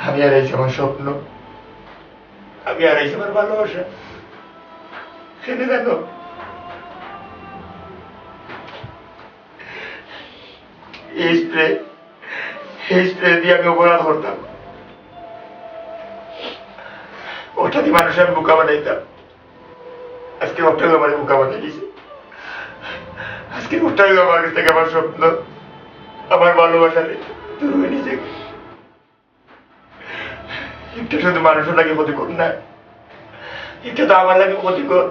আমি হারাইছি আমার স্বপ্ন, আমি হারাইছি আমার ভালোবাসা। কেনে জানো? এই স্প্রে, এই স্প্রে দিয়া আমি অপরাধ করতাম। অটা দি মানুষরে আমি বুকা বানাইতাম। আজকে অটাউ আমারে বুকা বানাই দিছে। আজকে অটাউ আমার কাছ থাকি আমার স্বপ্ন, আমার ভালোবাসা দূর অই নিছে। একটা শুধু মানুষর লাগি ক্ষতিকর না, একটা তো আমার লাগি ক্ষতিকর।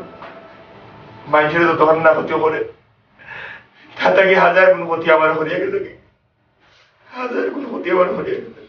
মানুষরে যতখান না ক্ষতি করে, তার থাকি হাজার গুণ ক্ষতি আমার করিয়া গেল। হাজার গুণ ক্ষতি আমার করিয়া গেল।